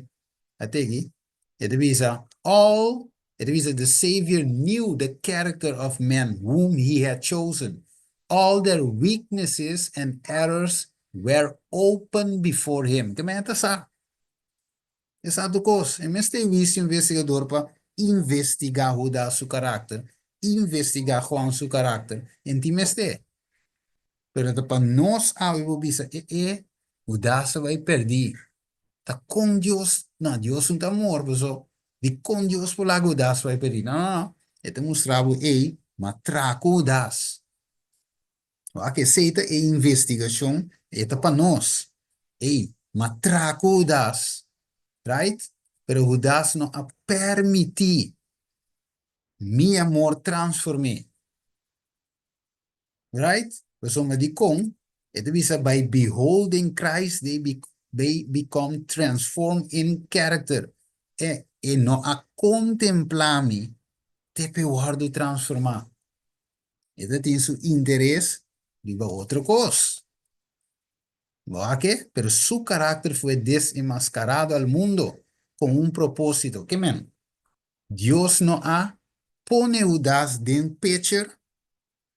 a teki, e ta bisa, all, e ta bisa, the Savior knew the character of men whom he had chosen, all their weaknesses and errors were open before him. Ke men ta sa? E sa tur kos. E mester wis investigador pa investigá Hudas su karakter, investigá Juan su karakter. E no tin mester. Pero ta pa nos awe bo bisa, e e, Hudas a bai pèrdí. Ta kon Dios, no, Dios no ta amor, paso dikon Dios por laga Hudas bai pèrdí? No, no, no. E ta mustra bo, ey, ma traha ku Hudas. Wak esei ta e investigashon, e ta pa nos. Ey, ma traha ku Hudas. Right? Pero Hudas no a permití mi amor transform'é. Right? Pasobra dikon? E ta bisa by beholding Christ they be, they become transformed in character. E, e no a kontemplá mi te p'e wòrdu transformá. E ta tin su interes riba otro kos. Bo a ke? Pero su karakter fue desenmascarado al mundo con un propósito. Ke men? Dios no a pone Hudas den pitcher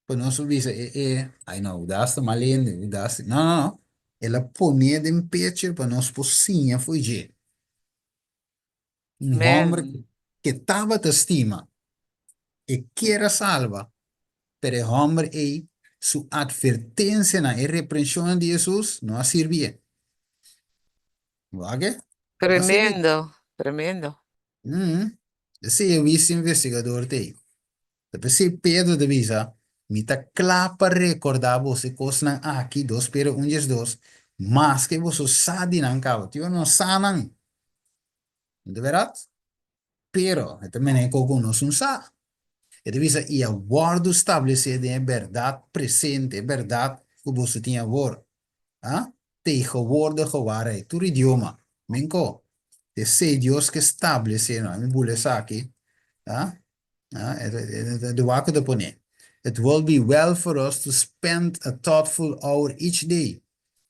pa nos por bisa e e ay no Hudas ta mal hende Hudas no no no el a pone den pitcher pa nos por siña fo'i dje. Un homber Amen. ke tabata stima e kier a salba pero e homber ei su advertencianan e reprensionnan di Hesus no a sirbié. Wak e? No a sirbié. Tremendo, tremendo. Mm, esei e wis investigador ta ei. Ta p'esei Pedro ta bisa, Mi ta kla pa rekordá boso e kosnan aki, dos Pedro un 12, maske boso sa di nan kaba. Tio no sa nan. No ta bèrdat? Pero, e ta mene ku nos un sa. E ta bisa, I a wòrdu stablesé den e bèrdat presente, e bèrdat ku boso tin awor. A Tegenwoordige waarheid, tur idioma. Menko, esei Dios ke stablesé no. Mi bula esaki. A A De wak ku ta pone, It will be well for us to spend a thoughtful hour each day.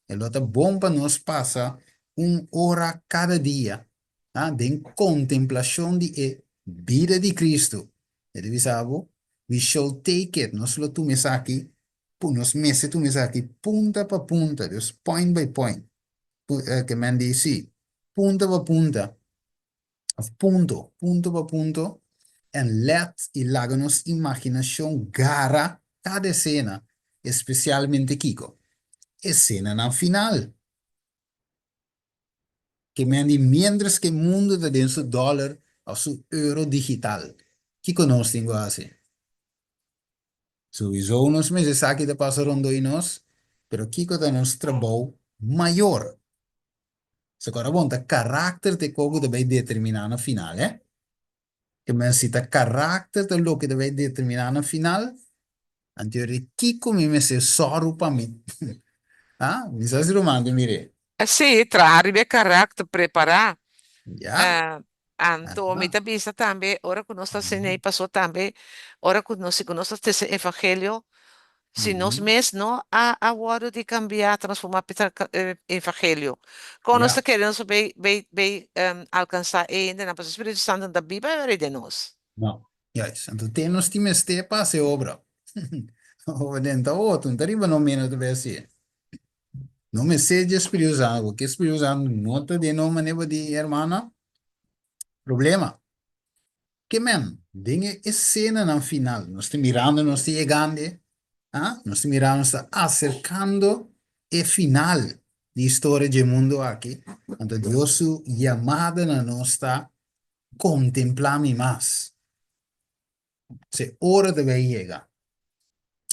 E lo ta bon pa nos pasa un ora kada dia, a den kontemplashon di e bida di Kristu. E ta bisa bo, We shall take it, nos lo tuma esaki Pu nos mester tuma esaki punta pa punta, dus point by point, ke men di si, punta pa punta, of punto, punto pa punto, en let i laga nos imaginashon gara kada esena, espesialmente kiko? Esenanan final. Ke men di mientras ke mundu ta den su dòler of su euro digital, kiko nos tin ku hasi? Souiso nos mester sa ki ta pasa rondó i nos, pero kiko ta nos trabou mayor? So kora bon, ta karakter ta e kos ku ta bai determiná na final, eh. Ke men si ta karakter ta loke ta bai determiná na final, anto yo di kiko mi mester sòru pa mi? Ah, mi sa si ruman ta mir'é. Sí, traha riba e karakter, prepará. Ya. Anto mi ta bisa tambe ora ku nos ta asina ei pasó tambe ora ku nos si ku nos ta trese evangelio si nos mes no a a wòrdu di kambiá transformá pa e evangelio kon nos ta kere nos a bei bei bei alkansá e hendenan pasobra spiritu santu no ta biba awor ei den nos. No, juist. Anto te nos tin mester pa hasi obra. Obra den ta otro, no ta riba no meno ta bai hasié. No mester dje Spiritu Santu, porque Spiritu Santu no ta den nos manera bo di hermana. Problema. Ke men, den e esenanan final, nos ta mirando nos ta yegando, ah, nos ta mirando nos ta aserkando e final di historia dje mundu aki, anto Dios su yamada na nos ta kontemplá mi mas. Se ora ta bay yega.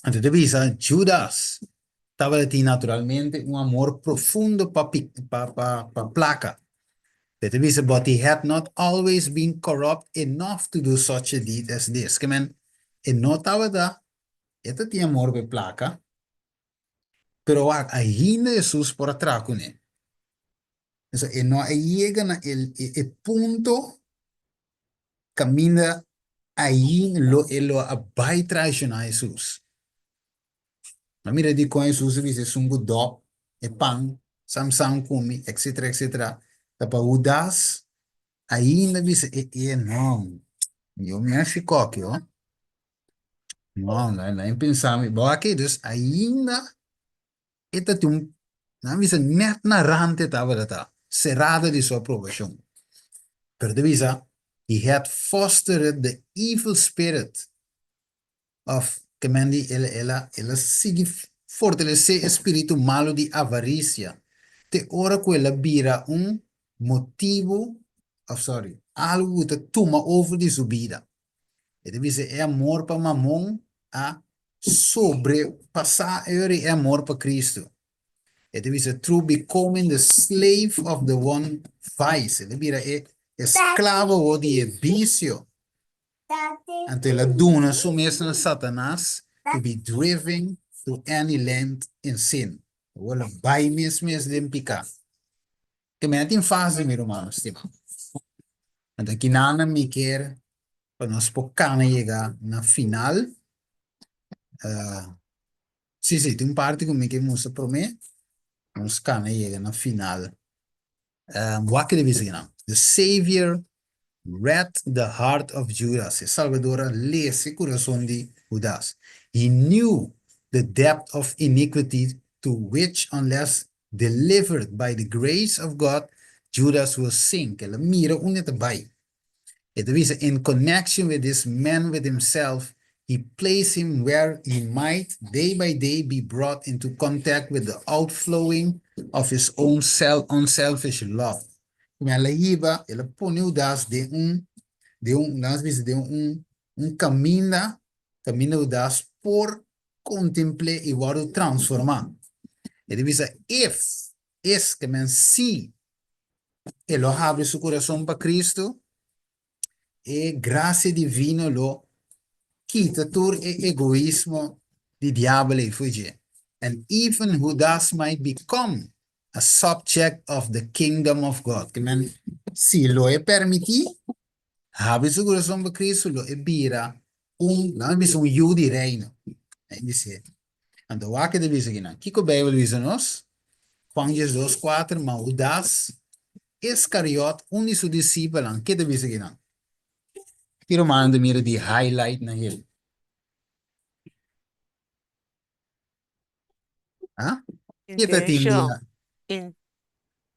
Anto ta bisa Judas tabata tin naturalmente un amor profundo pa pa pa pa placa. E ta bisa but he had not always been corrupt enough to do such a deed as this. Ke men e no tabata e ta tin amor pa e placa pero wak ainda Hesus por a traha kuné. Entonces e no a yega na e e punto Kaminda ain lo e lo a bai traishoná Hesus. A mira dikon Hesus a bisa esun ku dòp e pan sam sam ku mi, etsetera, etsetera. Ta pa Hudas ainda bisa e e no, yo mi hasi kòki ho. No, no, no pensa mi. Bo aki dus ainda E ta tin un, nan bisa net na rante tabata ta, serado di su aprobashon. Pero ta bisa, he had fostered the evil spirit of, ke men di el, el a, el a sigui fortalesé e spiritu malu di avarisia, te ora ku el a bira un motibu, of sorry, algu ku ta tuma over di su bida. E ta bisa e amor pa mamon a sobrepasá eur e amor pa Cristo. E ta bisa through becoming the slave of the one vice. E ta bira e. Esklabo awor di e bisio. Anto el a duna su mes na Satanas to be driven to any length in sin. Awor el a bai mes mes den piká. Ke mi a tin fásil, mi rumannan stimá. Anto kinan mi kier pa nos por kana yega na final. Sí, sí, tin un parti ku mi ke mustra promé. Nos kana yega na final. Wak ke ta bisa kinan. The Savior read the heart of Judas. E Salbador a lesa e kurason di Hudas. He knew the depth of iniquity to which unless delivered by the grace of God, Judas will sink. El a mira unda e ta bai. E ta bisa, In connection with this man with himself, he placed him where he might day by day be brought into contact with the outflowing of his own unselfish love. Kuma el a hiba, el a pone Hudas den un, den un, laga nos bisa, den un, un kaminda, kaminda Hudas por kontempl'é i wòrdu transformá. E ta bisa, If, es ke men si e lo habri su kurason pa Kristu, e grasia divino lo kita tur e egoismo di diabel ei for dje. And even Hudas might become a subject of the kingdom of God. Ke men, si lo e permití, habri su kurason pa Kristu, lo e bira un, nan a bisa un yu di reino. Nan a bis'é. Anto wak e ta bisa kinan. Kiko Beibel bisa nos? Juan diesdos kuater, Ma Hudas Iskariot, un di su disipelnan, ke ta bisa kinan? Ki rumannan ta mira di highlight na hel? Ha? Ke ta tin di Intenshon.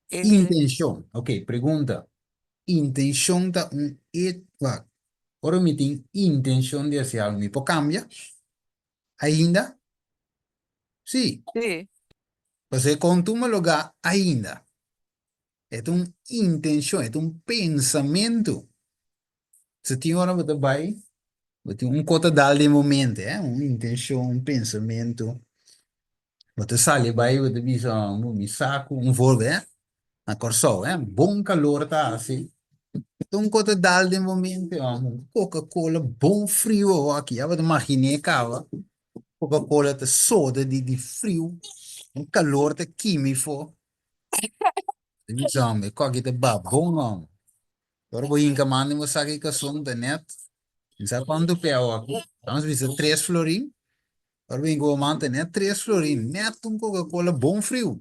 In, Intenshon. Ok, pregunta. Intenshon ta un e, wak, ora mi tin intenshon di hasi algu, mi por kambia? Ainda? Sí. Sí. Pasobra e kon tuma lugá ainda. E ta un intenshon, e ta un pensamentu. Si tin ora bo ta bai, bo tin un kos ta dal den bo mente, eh, un intenshon, un pensamentu. Bo ta sali bai, bo ta bisa, oh, mi sa ku un voorbeeld, eh, na Kòrsou, eh, bon kalor ta hasi. Ta un kos ta dal den bo mente, oh, un Coca-Cola bon friu awor aki, ya bo ta maginé kaba. Coca-Cola ta soda di di friu, un kalor ta kimi fo. Ta bisa, hombre, e koki ta ba bon, hombre. Ora bo hinka man den bo saki kason ta net, mi sa kuantu pe awor aki, vamos bisa tres florin, ora bo hinka bo man ta net tres florin, net un Coca-Cola bon friu.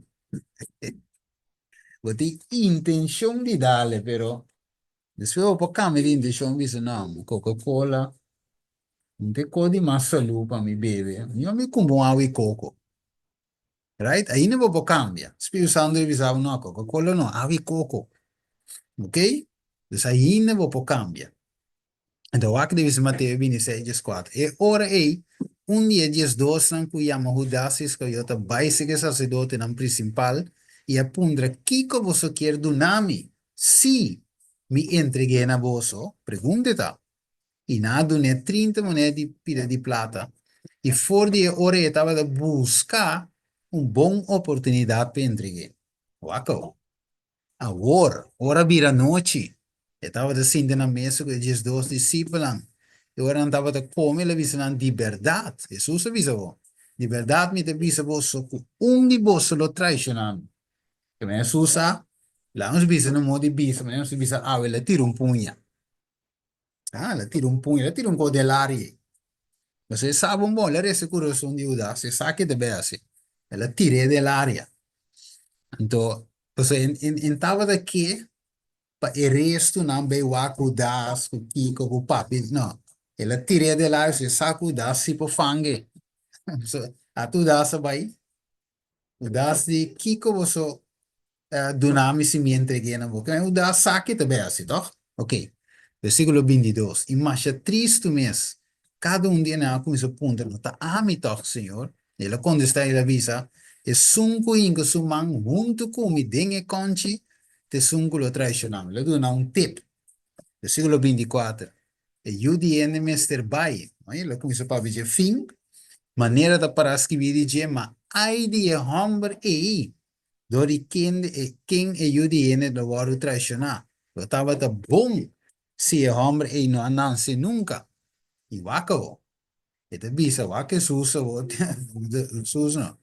Bo tin intenshon di dale, pero despues bo por kambia di intenshon bisa no, Coca-Cola no ta e kos di mas salú pa mi bebe, mihor mi kumpra un awa di koko. Right? Ainda bo por cambia. Spiritu Santo di bisa bo no, Coca-Cola no, awa y coco. Ok? Dus ainda bo por cambia. Enton wak di bisa Mateo 26 14. E ora ei, un di e diesdosnan cu yama Hudas Iscariot a bai serka e sacerdotenan principal y a puntra, Kico boso kier duna mi, si mi entreg'é na boso? Pregunta e ta. I nan a dun'é trinta moneda di pida di plata, i for di e ora ei e tabata buska un bon oportunidat pa entreg'é. Wak awor. Awor, ora a bira nochi, e tabata sinta na mesa ku e diesdos disipelnan, i ora nan tabata kome, el a bisa nan, Di bèrdat, Hesus a bisa bo, di bèrdat mi ta bisa boso ku un di boso lo traishoná mi. Keme Hesus a laga nos bisa na modo di bisa, manera nos ta bisa awe, el a tira un puña. Ah, el a tira un puño, el a tira un kos den laria ei. Pasobra e sa bon bon, el a resa kurason di Hudas, e sa ke ta bai hasi. El a tir'é den laria. Anto, pasobra en, en, en tabata ke pa e restunan bai wak Hudas ku kiko ku papi. No, el a tir'é den laria, pasobra e sa ku Hudas si por fang'é. Pasobra ata Hudas a bai, Hudas di, Kiko boso duna mi si mi entreg'é na bo? Kende Hudas sa ke ta bai hasi, tòg? Oke, versíkulo bintidos, I masha tristu mes, kada un di nan a kuminsá puntra, No ta ami tòg, Señor? El a kontestá i el a bisa, Esun ku hinka su man huntu ku mi den e kònchi ta esun ku lo traishoná mi. El a duna nan un tip. Versíkulo bintikuater, E yu di hende mester bai. Oye, lo kuminsá papia dje fin, manera ta pará skibí di dje, ma ai di e hòmber ei, dor di kende e ken e yu di hende lo wòrdu traishoná. Lo tabata bon si e hòmber ei no a nanse nunka. I wak awor. E ta bisa, wak Hesus awor, Hesus no,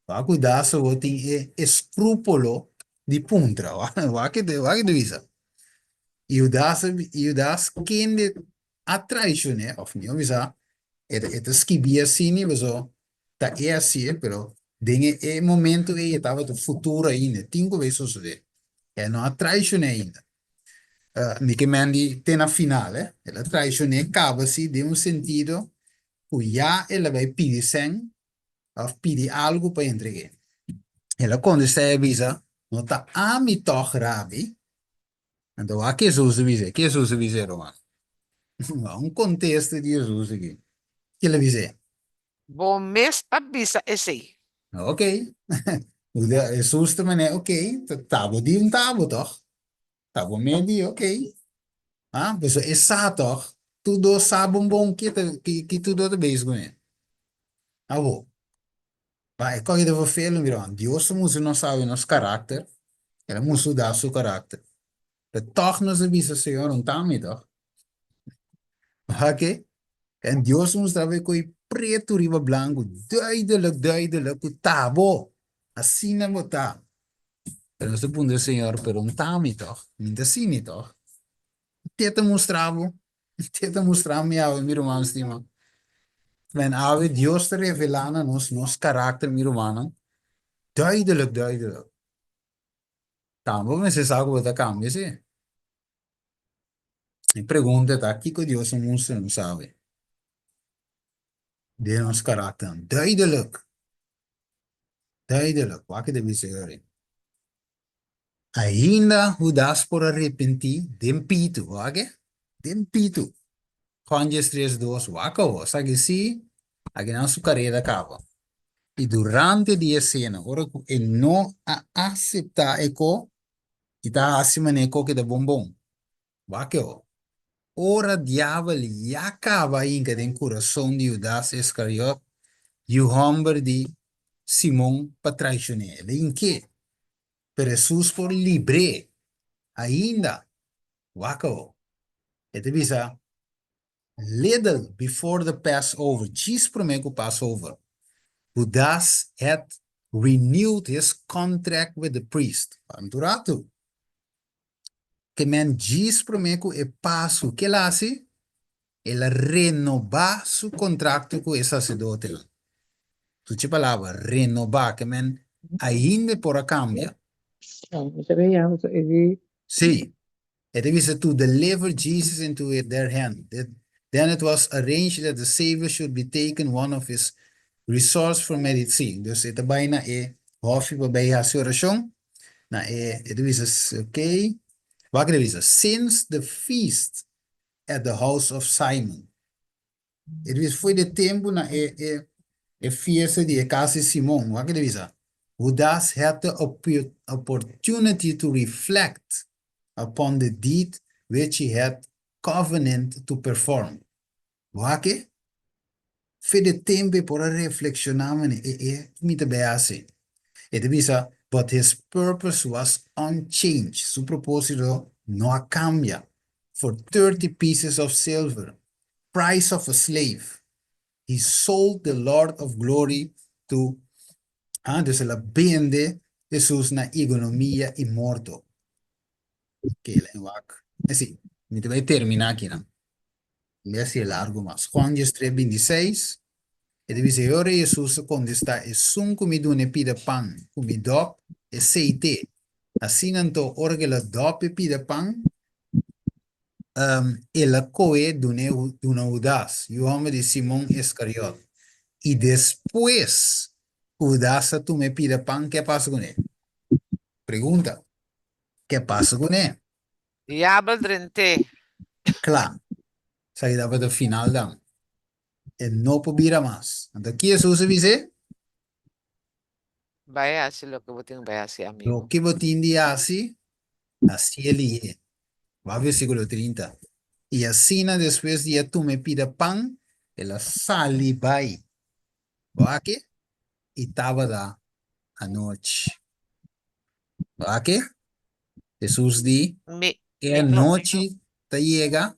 wak Hudas awor tin e eskrúpulo di puntra. Wak e wak e ta bisa. I Hudas i Hudas kende a traishon'é, òf mihó bisa, e ta e ta skibí asina pasobra ta e hasié, pero den e e momento ei e tabata futuro ainda, tin ku bay sosodé. E no a traishon'é ainda. Mi ke men di te na final, eh. El a traishon'é kaba si den un sentido ku ya el a bay pidi sèn òf pidi algu pa entreg'é. El a kontestá i a bisa, No ta ami tòg, Rabi? Anto wak Hesus a bis'é. Ke Hesus a bis'é, ruman? Wak un kontesta di Hesus aki. Ke el a bis'é? Bo mes a bisa esei. Ok. Hesus ta manera, ok, ta bo di un ta bo tòg. Ta bo mes di, ok. Ah, pasobra e sa tòg, tur dos sa bon bon ke ta, ke tur dos ta bezig kuné. Abo. Ma e koki ta vervelend, mi ruman. Dios ta mustra nos awe nos karakter, El a mustra Hudas su karakter. Pero tòg nos a bisa, Señor, un ta mi tòg. Wak-e? En Dios a mustra awe koe pretu riba blanku, duidelijk, duidelijk, ku ta bo. Asina bo ta. Pero nos ta puntra Señor, pero un ta mi tòg? Mi ta asina tòg? Te ta mustra bo? Te ta mustra mi awe, mi ruman stima. Men awe Dios ta revelá na nos nos karakter, mi rumannan, duidelijk, duidelijk. Tambe bo mester sa ku bo ta kambia, si. E pregunta ta, kiko Dios a mustra nos awe den nos karakternan? Duidelijk, duidelijk. Wak e ta bisa ei. Ainda Hudas por a repentí den pitu, wak e? Den pitu. Juan diestres dos, wak awor, esaki sí, akinan su karera kaba. I durante di e sena, ora ku e no a aseptá e ko, i ta hasi manera e ko keda bon bon. Wak e awor. Ora diabel ya kaba a hinka den kurason di Hudas Iskariot, yu hòmber di Simon, pa traishon'é, el a hink'é. Pero Hesus por libr'é ainda. Wak awor. E ta bisa, Little before the Passover, djis promé ku Passover, Hudas had renewed his contract with the priest. Kuantu ratu? Ke men djis promé ku e pasu, ke el a hasi? El a renobá su kontrakto ku e saserdotenan. Tuchi palabra, renobá, ke men ainda e por a kambia. Sí, e ta bisa to deliver Jesus into their hand. Then it was arranged that the Savior should be taken one of his resorts for medicine. Dus e ta bai na e hòfi pa bai hasi orashon. Na e, e ta bisa, ok, wak e ta bisa, since the feast at the house of Simon. E ta bisa, foi de tempu na e, e, e fiesta di e kas di Simon. Wak e ta bisa, Judas had the opportunity to reflect upon the deed which he had covenant to perform. Wak e? Fe de tempu e por a reflekshoná mane e e mi ta bay hasi. E ta bisa, But his purpose was unchanged, su propósito no a kambia, for 30 pieces of silver, price of a slave, he sold the Lord of glory to, ah, dus el a bende Hesus na igonomia i morto. Kela en wak. Esi, mi ta bay termina akinan. Mi a hasié largu mas. Juan diestres bintiseis, e ta bisa, E ora Hesus a kontestá, Esun ku mi duna e pida pan ku mi dòp, esei t'e. Asina anto, ora ku el a dòp e pida pan, el a kohe dun'é duna Hudas, yu hòmber di Simon Iskariot. I despues ku Hudas a tuma e pida pan, ke a pasa kuné? Pregunta, Ke a pasa kuné? Diabel drent'é. Kla. Esaki tabata final dan. E no por bira mas. Anto ki Hesus a bis'é? Bai hasi loke bo tin bai hasi, amigu. Loke bo tin di hasi, hasié lihé. Wak versíkulo 30. I asina despues di a tuma e pida pan, el a sali bai. Bo aki? I tabata anochi. Bo aki? Hesus di. Mi. E anochi ta yega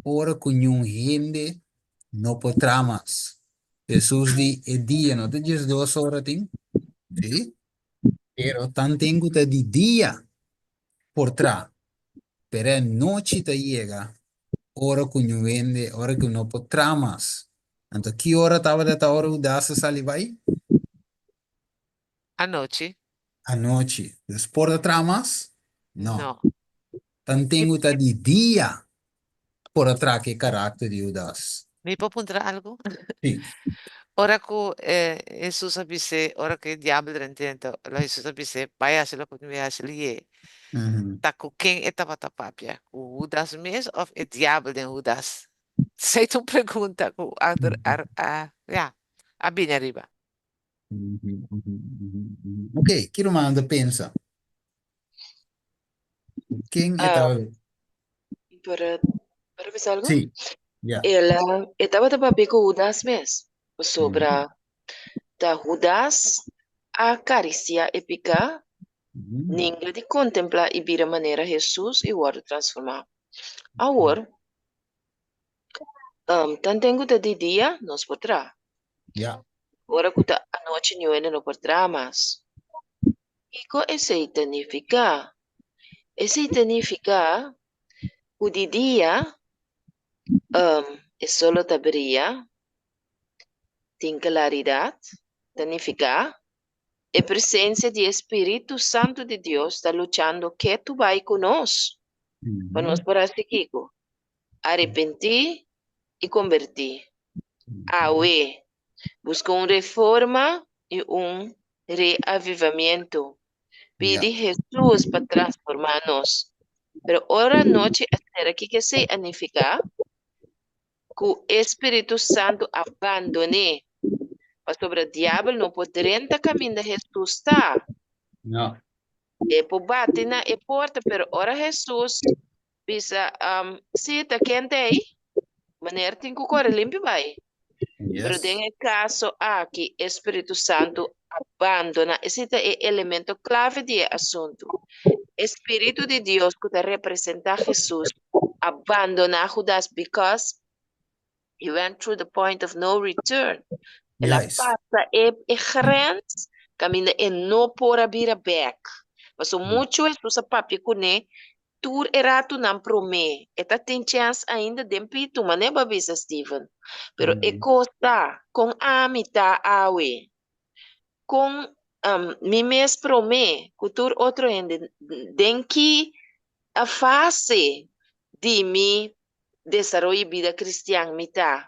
ora ku niun hende no por traha mas. Hesus di, E dia no ta diesdos ora tin? Sí. Pero tanten ku ta di dia por traha. Pero e anochi ta yega ora ku niun hende, ora ku no por traha mas. Anto ki ora tabata ta ora Hudas a sali bai? Anochi. Anochi. Dus por ta traha mas? No. No. Tanten ku ta di dia por a traha ku e karakter di Hudas. Mi por puntra algu? Sí. Ora ku Hesus a bis'é, ora ku e diabel drent'é, anto lo Hesus a bis'é, Bai hasi loke bo tin bai hasi lié. Ta ku ken e tabata papia? Ku Hudas mes òf e diabel den Hudas? Esei ta un pregunta ku a, a, ya, a bini ariba. Ok, ki rumannan ta pensa? Ken e tabata? Por, por bisa algo? Sí, ya. El a, e tabata papia ku Hudas mes, pasobra ta Hudas a karisiá e piká, ninga di kontemplá i bira manera Hesus i wòrdu transformá. Awor, tanten ku ta di dia, nos por traha. Ya. Ora ku ta anochi niun hende no por traha mas. Kiko esei ta nifiká? Esei ta nifiká ku di dia e solo ta bria, tin klaridat, ta nifiká e presensia di e Spiritu Santu di Dios ta luchando ketu bai ku nos, pa nos por hasi kiko? Arepentí i kombertí. Awe, buska un reforma i un reavivamiento. Pidi Hesus pa transformá nos. Pero ora anochi a sera, kiko esei a nifiká? Ku e Spiritu Santu a bandon'é, pasobra diabel no por drenta kaminda Hesus ta. No. E por bati na e porta, pero ora Hesus bisa, Sí, ta kende ei? Meneer tin ku kore limpi bai. Pero den e kaso aki e Spiritu Santu a bandoná. Esei ta e elemento klave di e asuntu. E Spiritu di Dios ku ta representá Hesus a bandoná Hudas because he went through the point of no return. El a pasa e e grens kaminda e no por a bira bèk. Pasobra muchu Hesus a papia kuné Tur e ratunan promé, e ta tin chèns ainda den pitu, manera bo a bisa, Steven. Pero e kos ta, kon ami ta awe? Kon mi mes promé ku tur otro hende, den ki fase di mi desaroyo bida kristian mi ta?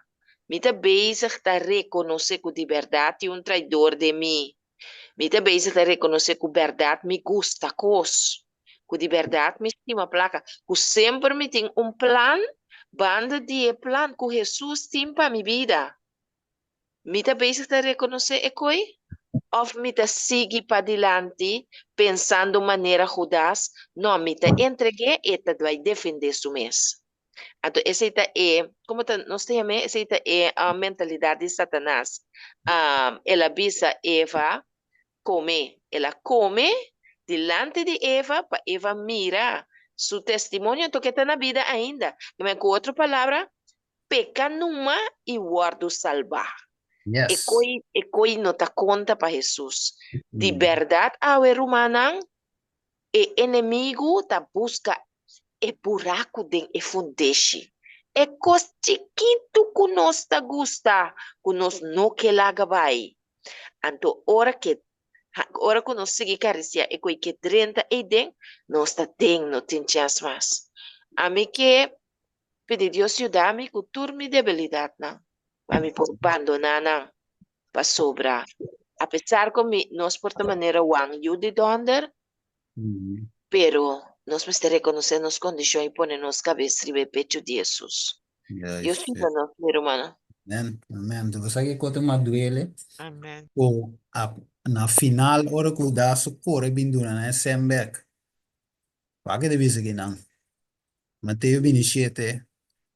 Mi ta bezig ta rekonosé ku di bèrdat tin un traidor den mi? Mi ta bezig ta rekonosé ku bèrdat mi gusta kos? Ku di bèrdat mi stima plaka, ku semper mi tin un plan banda di e plan ku Hesus tin pa mi bida. Mi ta bezig ta rekonosé e koi? Òf mi ta sigui padilanti pensando manera Hudas, No, mi ta entreg'é, e ta bai defendé su mes. Anto esei ta e, komo ta nos ta yam'é? Esei ta e mentalidat di Satanas. El a bisa Eva, Kome. El a kome dilanti di Eva pa Eva mira su testimonio anto ke ta na bida ainda. Ku otro palabra, peka numa i wòrdu salbá. E koi, e koi no ta konta pa Hesus. Di bèrdat awe, rumannan, e enemigu ta buska e buraku den e fundeshi. E kos chikitu ku nos ta gusta, ku nos no ke laga bai. Anto ora ke ora ku nos sigui karisiá e koi ke drenta eiden, nos ta den, no tin chèns mas. Ami ke pidi Dios yuda mi ku tur mi debilidatnan, pa mi por bandoná nan, pasobra apesar ku mi nos por ta manera Juan yu di dònder, pero nos mester rekonosé nos kondishon i pone nos kabes riba e pechu di Hesus. Dios yuda nos, mi rumannan. Amen, amen. Bo sa kiko ta mas duele? Amen. Ku a na final ora ku Hudas a kore bin duna nan e sèn bèk. Wak e ta bisa kinan. Mateo 27,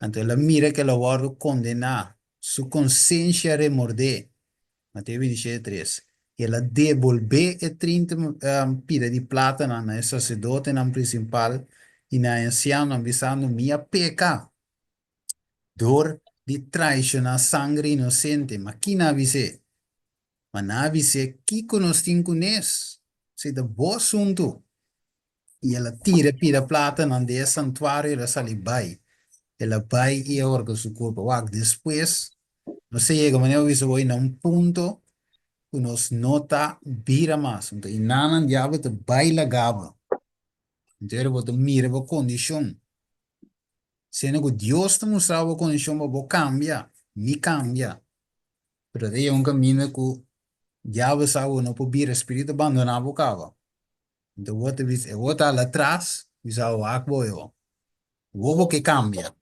Anto el a mira ku el a wòrdu kondená, su konsensia a remordé. Mateo 27, 3, I el a debolbé e 30 pida di platanan na e saserdotenan prinsipal. i na e ansianonan, bisando, Mi a peka dor di traishoná sangre inosente. Ma ki nan a bis'é? Ma nan a bis'é, Kiko nos tin ku nes? Esei ta bo asuntu. I el a tira e pida platanan den e santuario i el a sali bai. El a bai i a horka su kurpa. Wak, despues nos a yega manera bo bisa bo na un punto ku nos no ta bira mas. Anto i nanan diablo ta bai laga bo. Anto ora bo ta mira bo kondishon. Siendo ku Dios ta mustra bo kondishon pa bo kambia, mi kambia. Pero ta yega un kaminda ku diablo sa bo no por bira, spiritu a bandona bo kaba. Anto bo ta bisa, e bo ta hala atras, bisa wak bo yo. Bo bo ke kambia.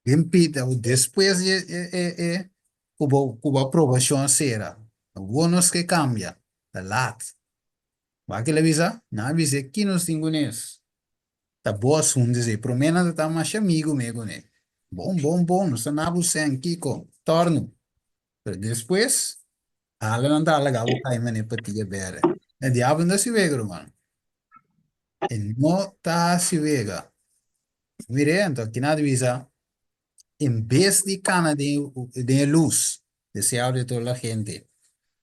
Den pita bo despues di e e e ku bo ku bo aprobashon a sera. Bo nos ke kambia, ta lat. Wak el a bisa? Nan a bisa e ki nos tin kunes. Ta bo asuntu esei. Promé nan ta ta masha amigu me kuné. Bon, bon, bon, nos ta na bo sèn, kiko? Tòrnu. Pero despues, hala nan ta halaga bo kai manera patia bèrdè. E diabel no ta hasi wega, ruman. E no ta hasi wega. Mir'é, anto kina ta bisa, en bes di kana den den e lus, deseado de toda la gente,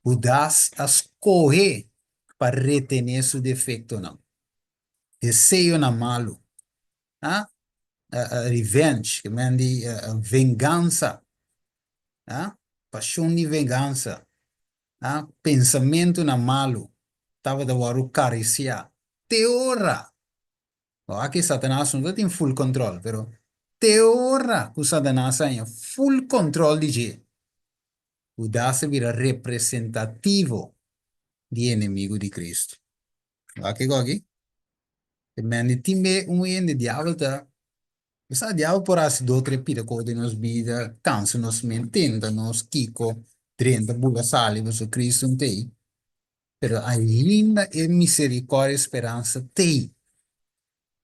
Hudas a skohe pa retené su defektonan. Deseonan malu, ah, revenge, ke men di vengansa, ah, pashon di vengansa, ah, pensamentunan malu tabata wòrdu karisiá te ora, aki Satanas no ta tin full control, pero te ora ku Satanas a haña full control di dje, Hudas a bira representativo di e enemigu di Kristu. Wak kiko aki? E men di tin be un hende diabel ta bo sa diabel por hasi do tre pida kos den nos bida, kansa nos men, tenta nos kiko, drenta bula sali pasobra Cristo no t'ei. Pero ainda e misericordia e speransa t'ei.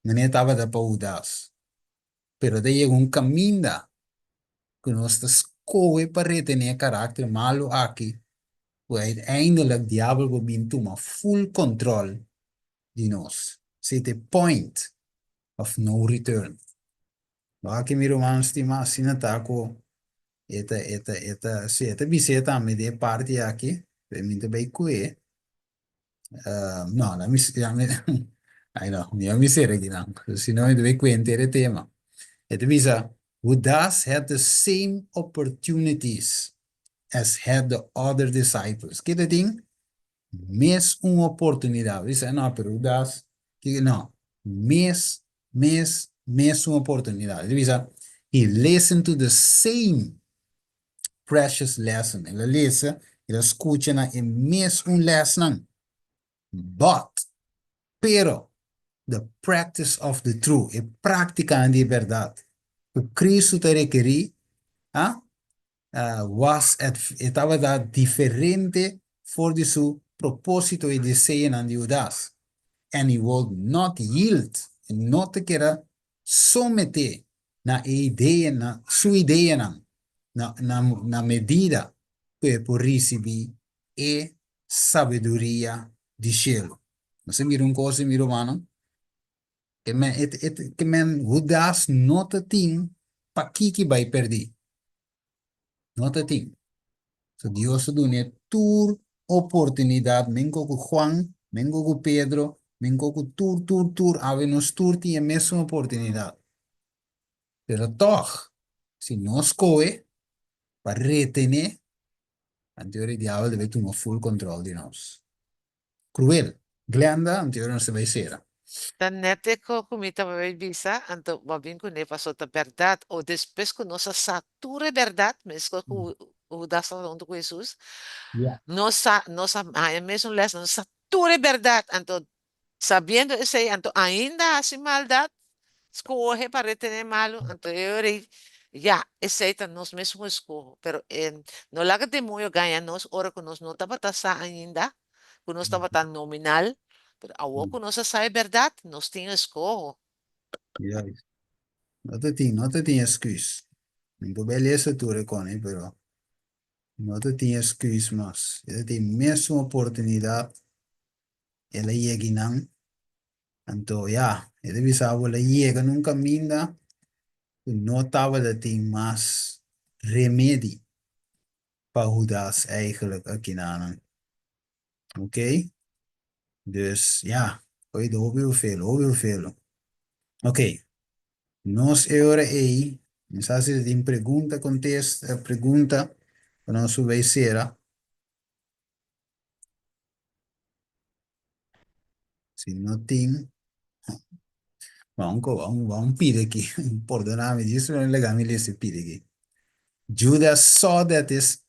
Manera tabata pa Hudas. Pero ta yega un kaminda ku nos ta skohe pa retené e karakter malu aki ku uiteindelijk diabel por bin tuma full control di nos. Esei ta e point of no return. Wak mi ruman stima asina ta ku e ta e ta e ta si e ta bis'é tambe di e parti aki, pero mi ta bai ku'é. No, la mi, la mi, ay no, mi a misera aki nan. Si no, mi ta bai kuenta e tema. E ta bisa, Judas had the same opportunities as had the other disciples. Ke ta tin? Mes un oportunidad. Bisa, no, pero Judas, ke, no, mes, mes, mes un oportunidad. E ta bisa, he listened to the same precious lesson. El a lesa, el a skucha na e mes un lèsnan. But, pero, the practice of the truth, e práktikanan di e bèrdat ku Kristu ta rekerí, a, was at, e tabata diferente for di su propósito i deseonan di Hudas. And he would not yield, e no ta keda someté na e idea, na su ideanan, na, na, na medida ku e por risibí e sabiduria di shelu. Nos a mira un kos, mi rumannan, ke men, e, e, ke men Hudas no ta tin pakiki bai pèrdí. No ta tin. So Dios a dun'é tur oportunidat, menko ku Juan, menko ku Pedro, menko ku tur, tur, tur, awe nos tur tin e mesun oportunidat. Pero tòg, si nos skohe pa retené, anto e diabel ta bai tuma full control di nos. Cruel. Glenda, anto nos ta bai sera. Ta net e ko ku mi tabata bai bisa, anto bo a bin kuné pasobra ta bèrdat, o despues ku nos a sa tur e bèrdat, meskos ku Hudas tabata huntu ku Hesus, nos sa, nos a haña mesun lès, nos sa tur e bèrdat, anto Sabiendo esei, anto ainda hasi maldat, skohe pa retené malu, anto e ora ei, ya, esei ta nos mesun eskoho. Pero e no laga demoño gaña nos ora ku nos no tabata sa ainda, ku nos tabata nominal, pero awor ku nos a sa e bèrdat, nos tin eskoho. Juist. No ta tin, no ta tin esküs. Mi por bai lesa tur e koni, pero no ta tin esküs mas. E ta tin mesun oportunidat El a yega einan. Anto ya, e ta bisa bo la yega na un kaminda ku no tabata tin mas remedi pa Hudas eigenlijk akinanan. Ok? Dus ya, oye ta hopi hufelo, hopi hufelo. Ok, nos e ora ei, mi sa si ta tin pregunta, kontesta, pregunta, pa nos por bai sera. Si no tin, ban ban ban pidi aki, pordona mi, djis mi laga mi lesa e pidi aki. Judas saw that his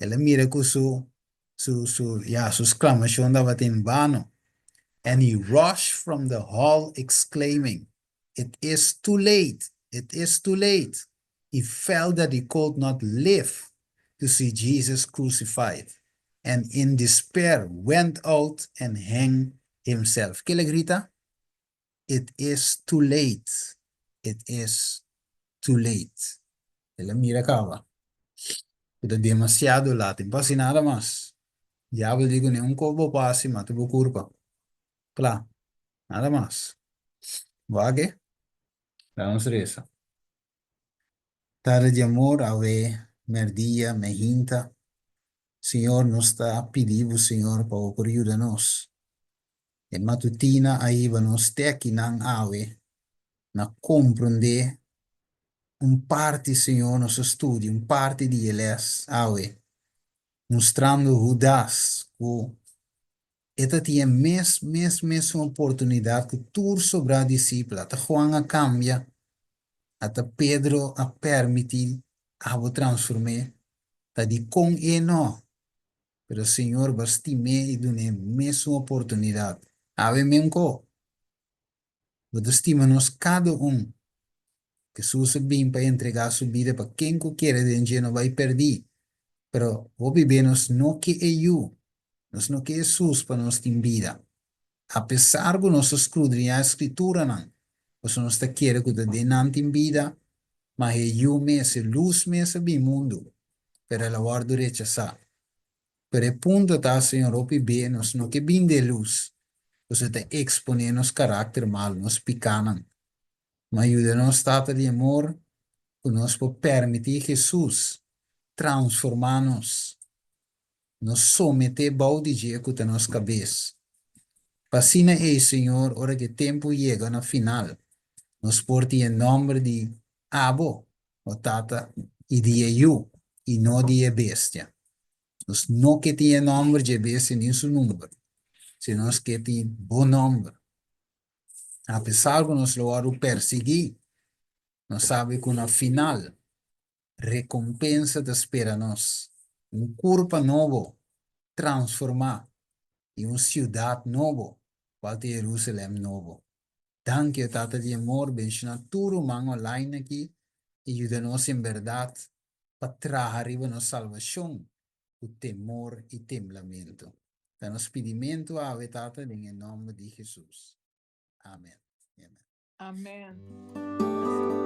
El a mira ku su su su ya su sklamashon tabata en vano. And he rushed from the hall exclaiming, It is too late! It is too late! He felt that he could not live to see Jesus crucified, and in despair went out and hanged himself. Ke el a grita? It is too late, it is too late. El a mira caba cu ta demasiado laat, no por haci nada mas. Diabel di cu ni un cos bo por haci, mata bo curpa. Cla, nada mas. Wak e? Laga nos reza. Tata di amor, awe merdia, mehinta, Señor, nos ta pidi bo, Señor, pa bo por yuda nos. E matutina a hiba nos te akinan awe na komprondé un parti, Señor, nos a studia un parti di e lès awe, mustrando Hudas ku e ta tin e mes, mes, mesun oportunidat ku tur sobrá disipel. Ata Juan a kambia, ata Pedro a permití abo transform'é, ta dikon e no? Pero Señor ba stim'é i dun'é mesun oportunidat. Awe menko, Bo ta stima nos kada un. Hesus a bin pa entregá su bida pa ken ku kere den dje no bai pèrdí. Pero hopi be nos no ke e Yu, nos no ke Hesus pa nos tin bida. Apesar ku nos ta skrudriñá e Skrituranan, pasobra nos ta kere ku ta den nan tin bida, ma e Yu mes, e lus mes a bin mundu, pero el a wòrdu rechasá. Pero e punto ta, Señor, hopi be nos no ke bin den lus, pasobra ta eksponé nos karakter malu, nos pikánan. Ma yuda nos, Tata di amor, ku nos por permití Hesus transformá nos, nos someté bou di dje ku ta nos kabes. Pa asina ei, Señor, ora ku e tempu yega na final, nos por tin e nòmber di Abo, o Tata, i di e Yu, i no di e bestia. Nos no ke tin e nòmber dje bestia ni su number, sino nos ke tin Bo nòmber. Apesar ku nos lo wòrdu persiguí, nos sabi ku na final, Rekompensa ta spera nos, un kurpa nobo, transformá, i un siudat nobo, kual ta Jerusalèm nobo. Danki, o Tata di amor, benshoná tur ruman online aki i yuda nos en bèrdat pa traha riba nos salbashon ku temor i temblamentu. Ta nos pidimentu awe, Tata, den e nòmber di Hesus. Amen. Amen. Amen.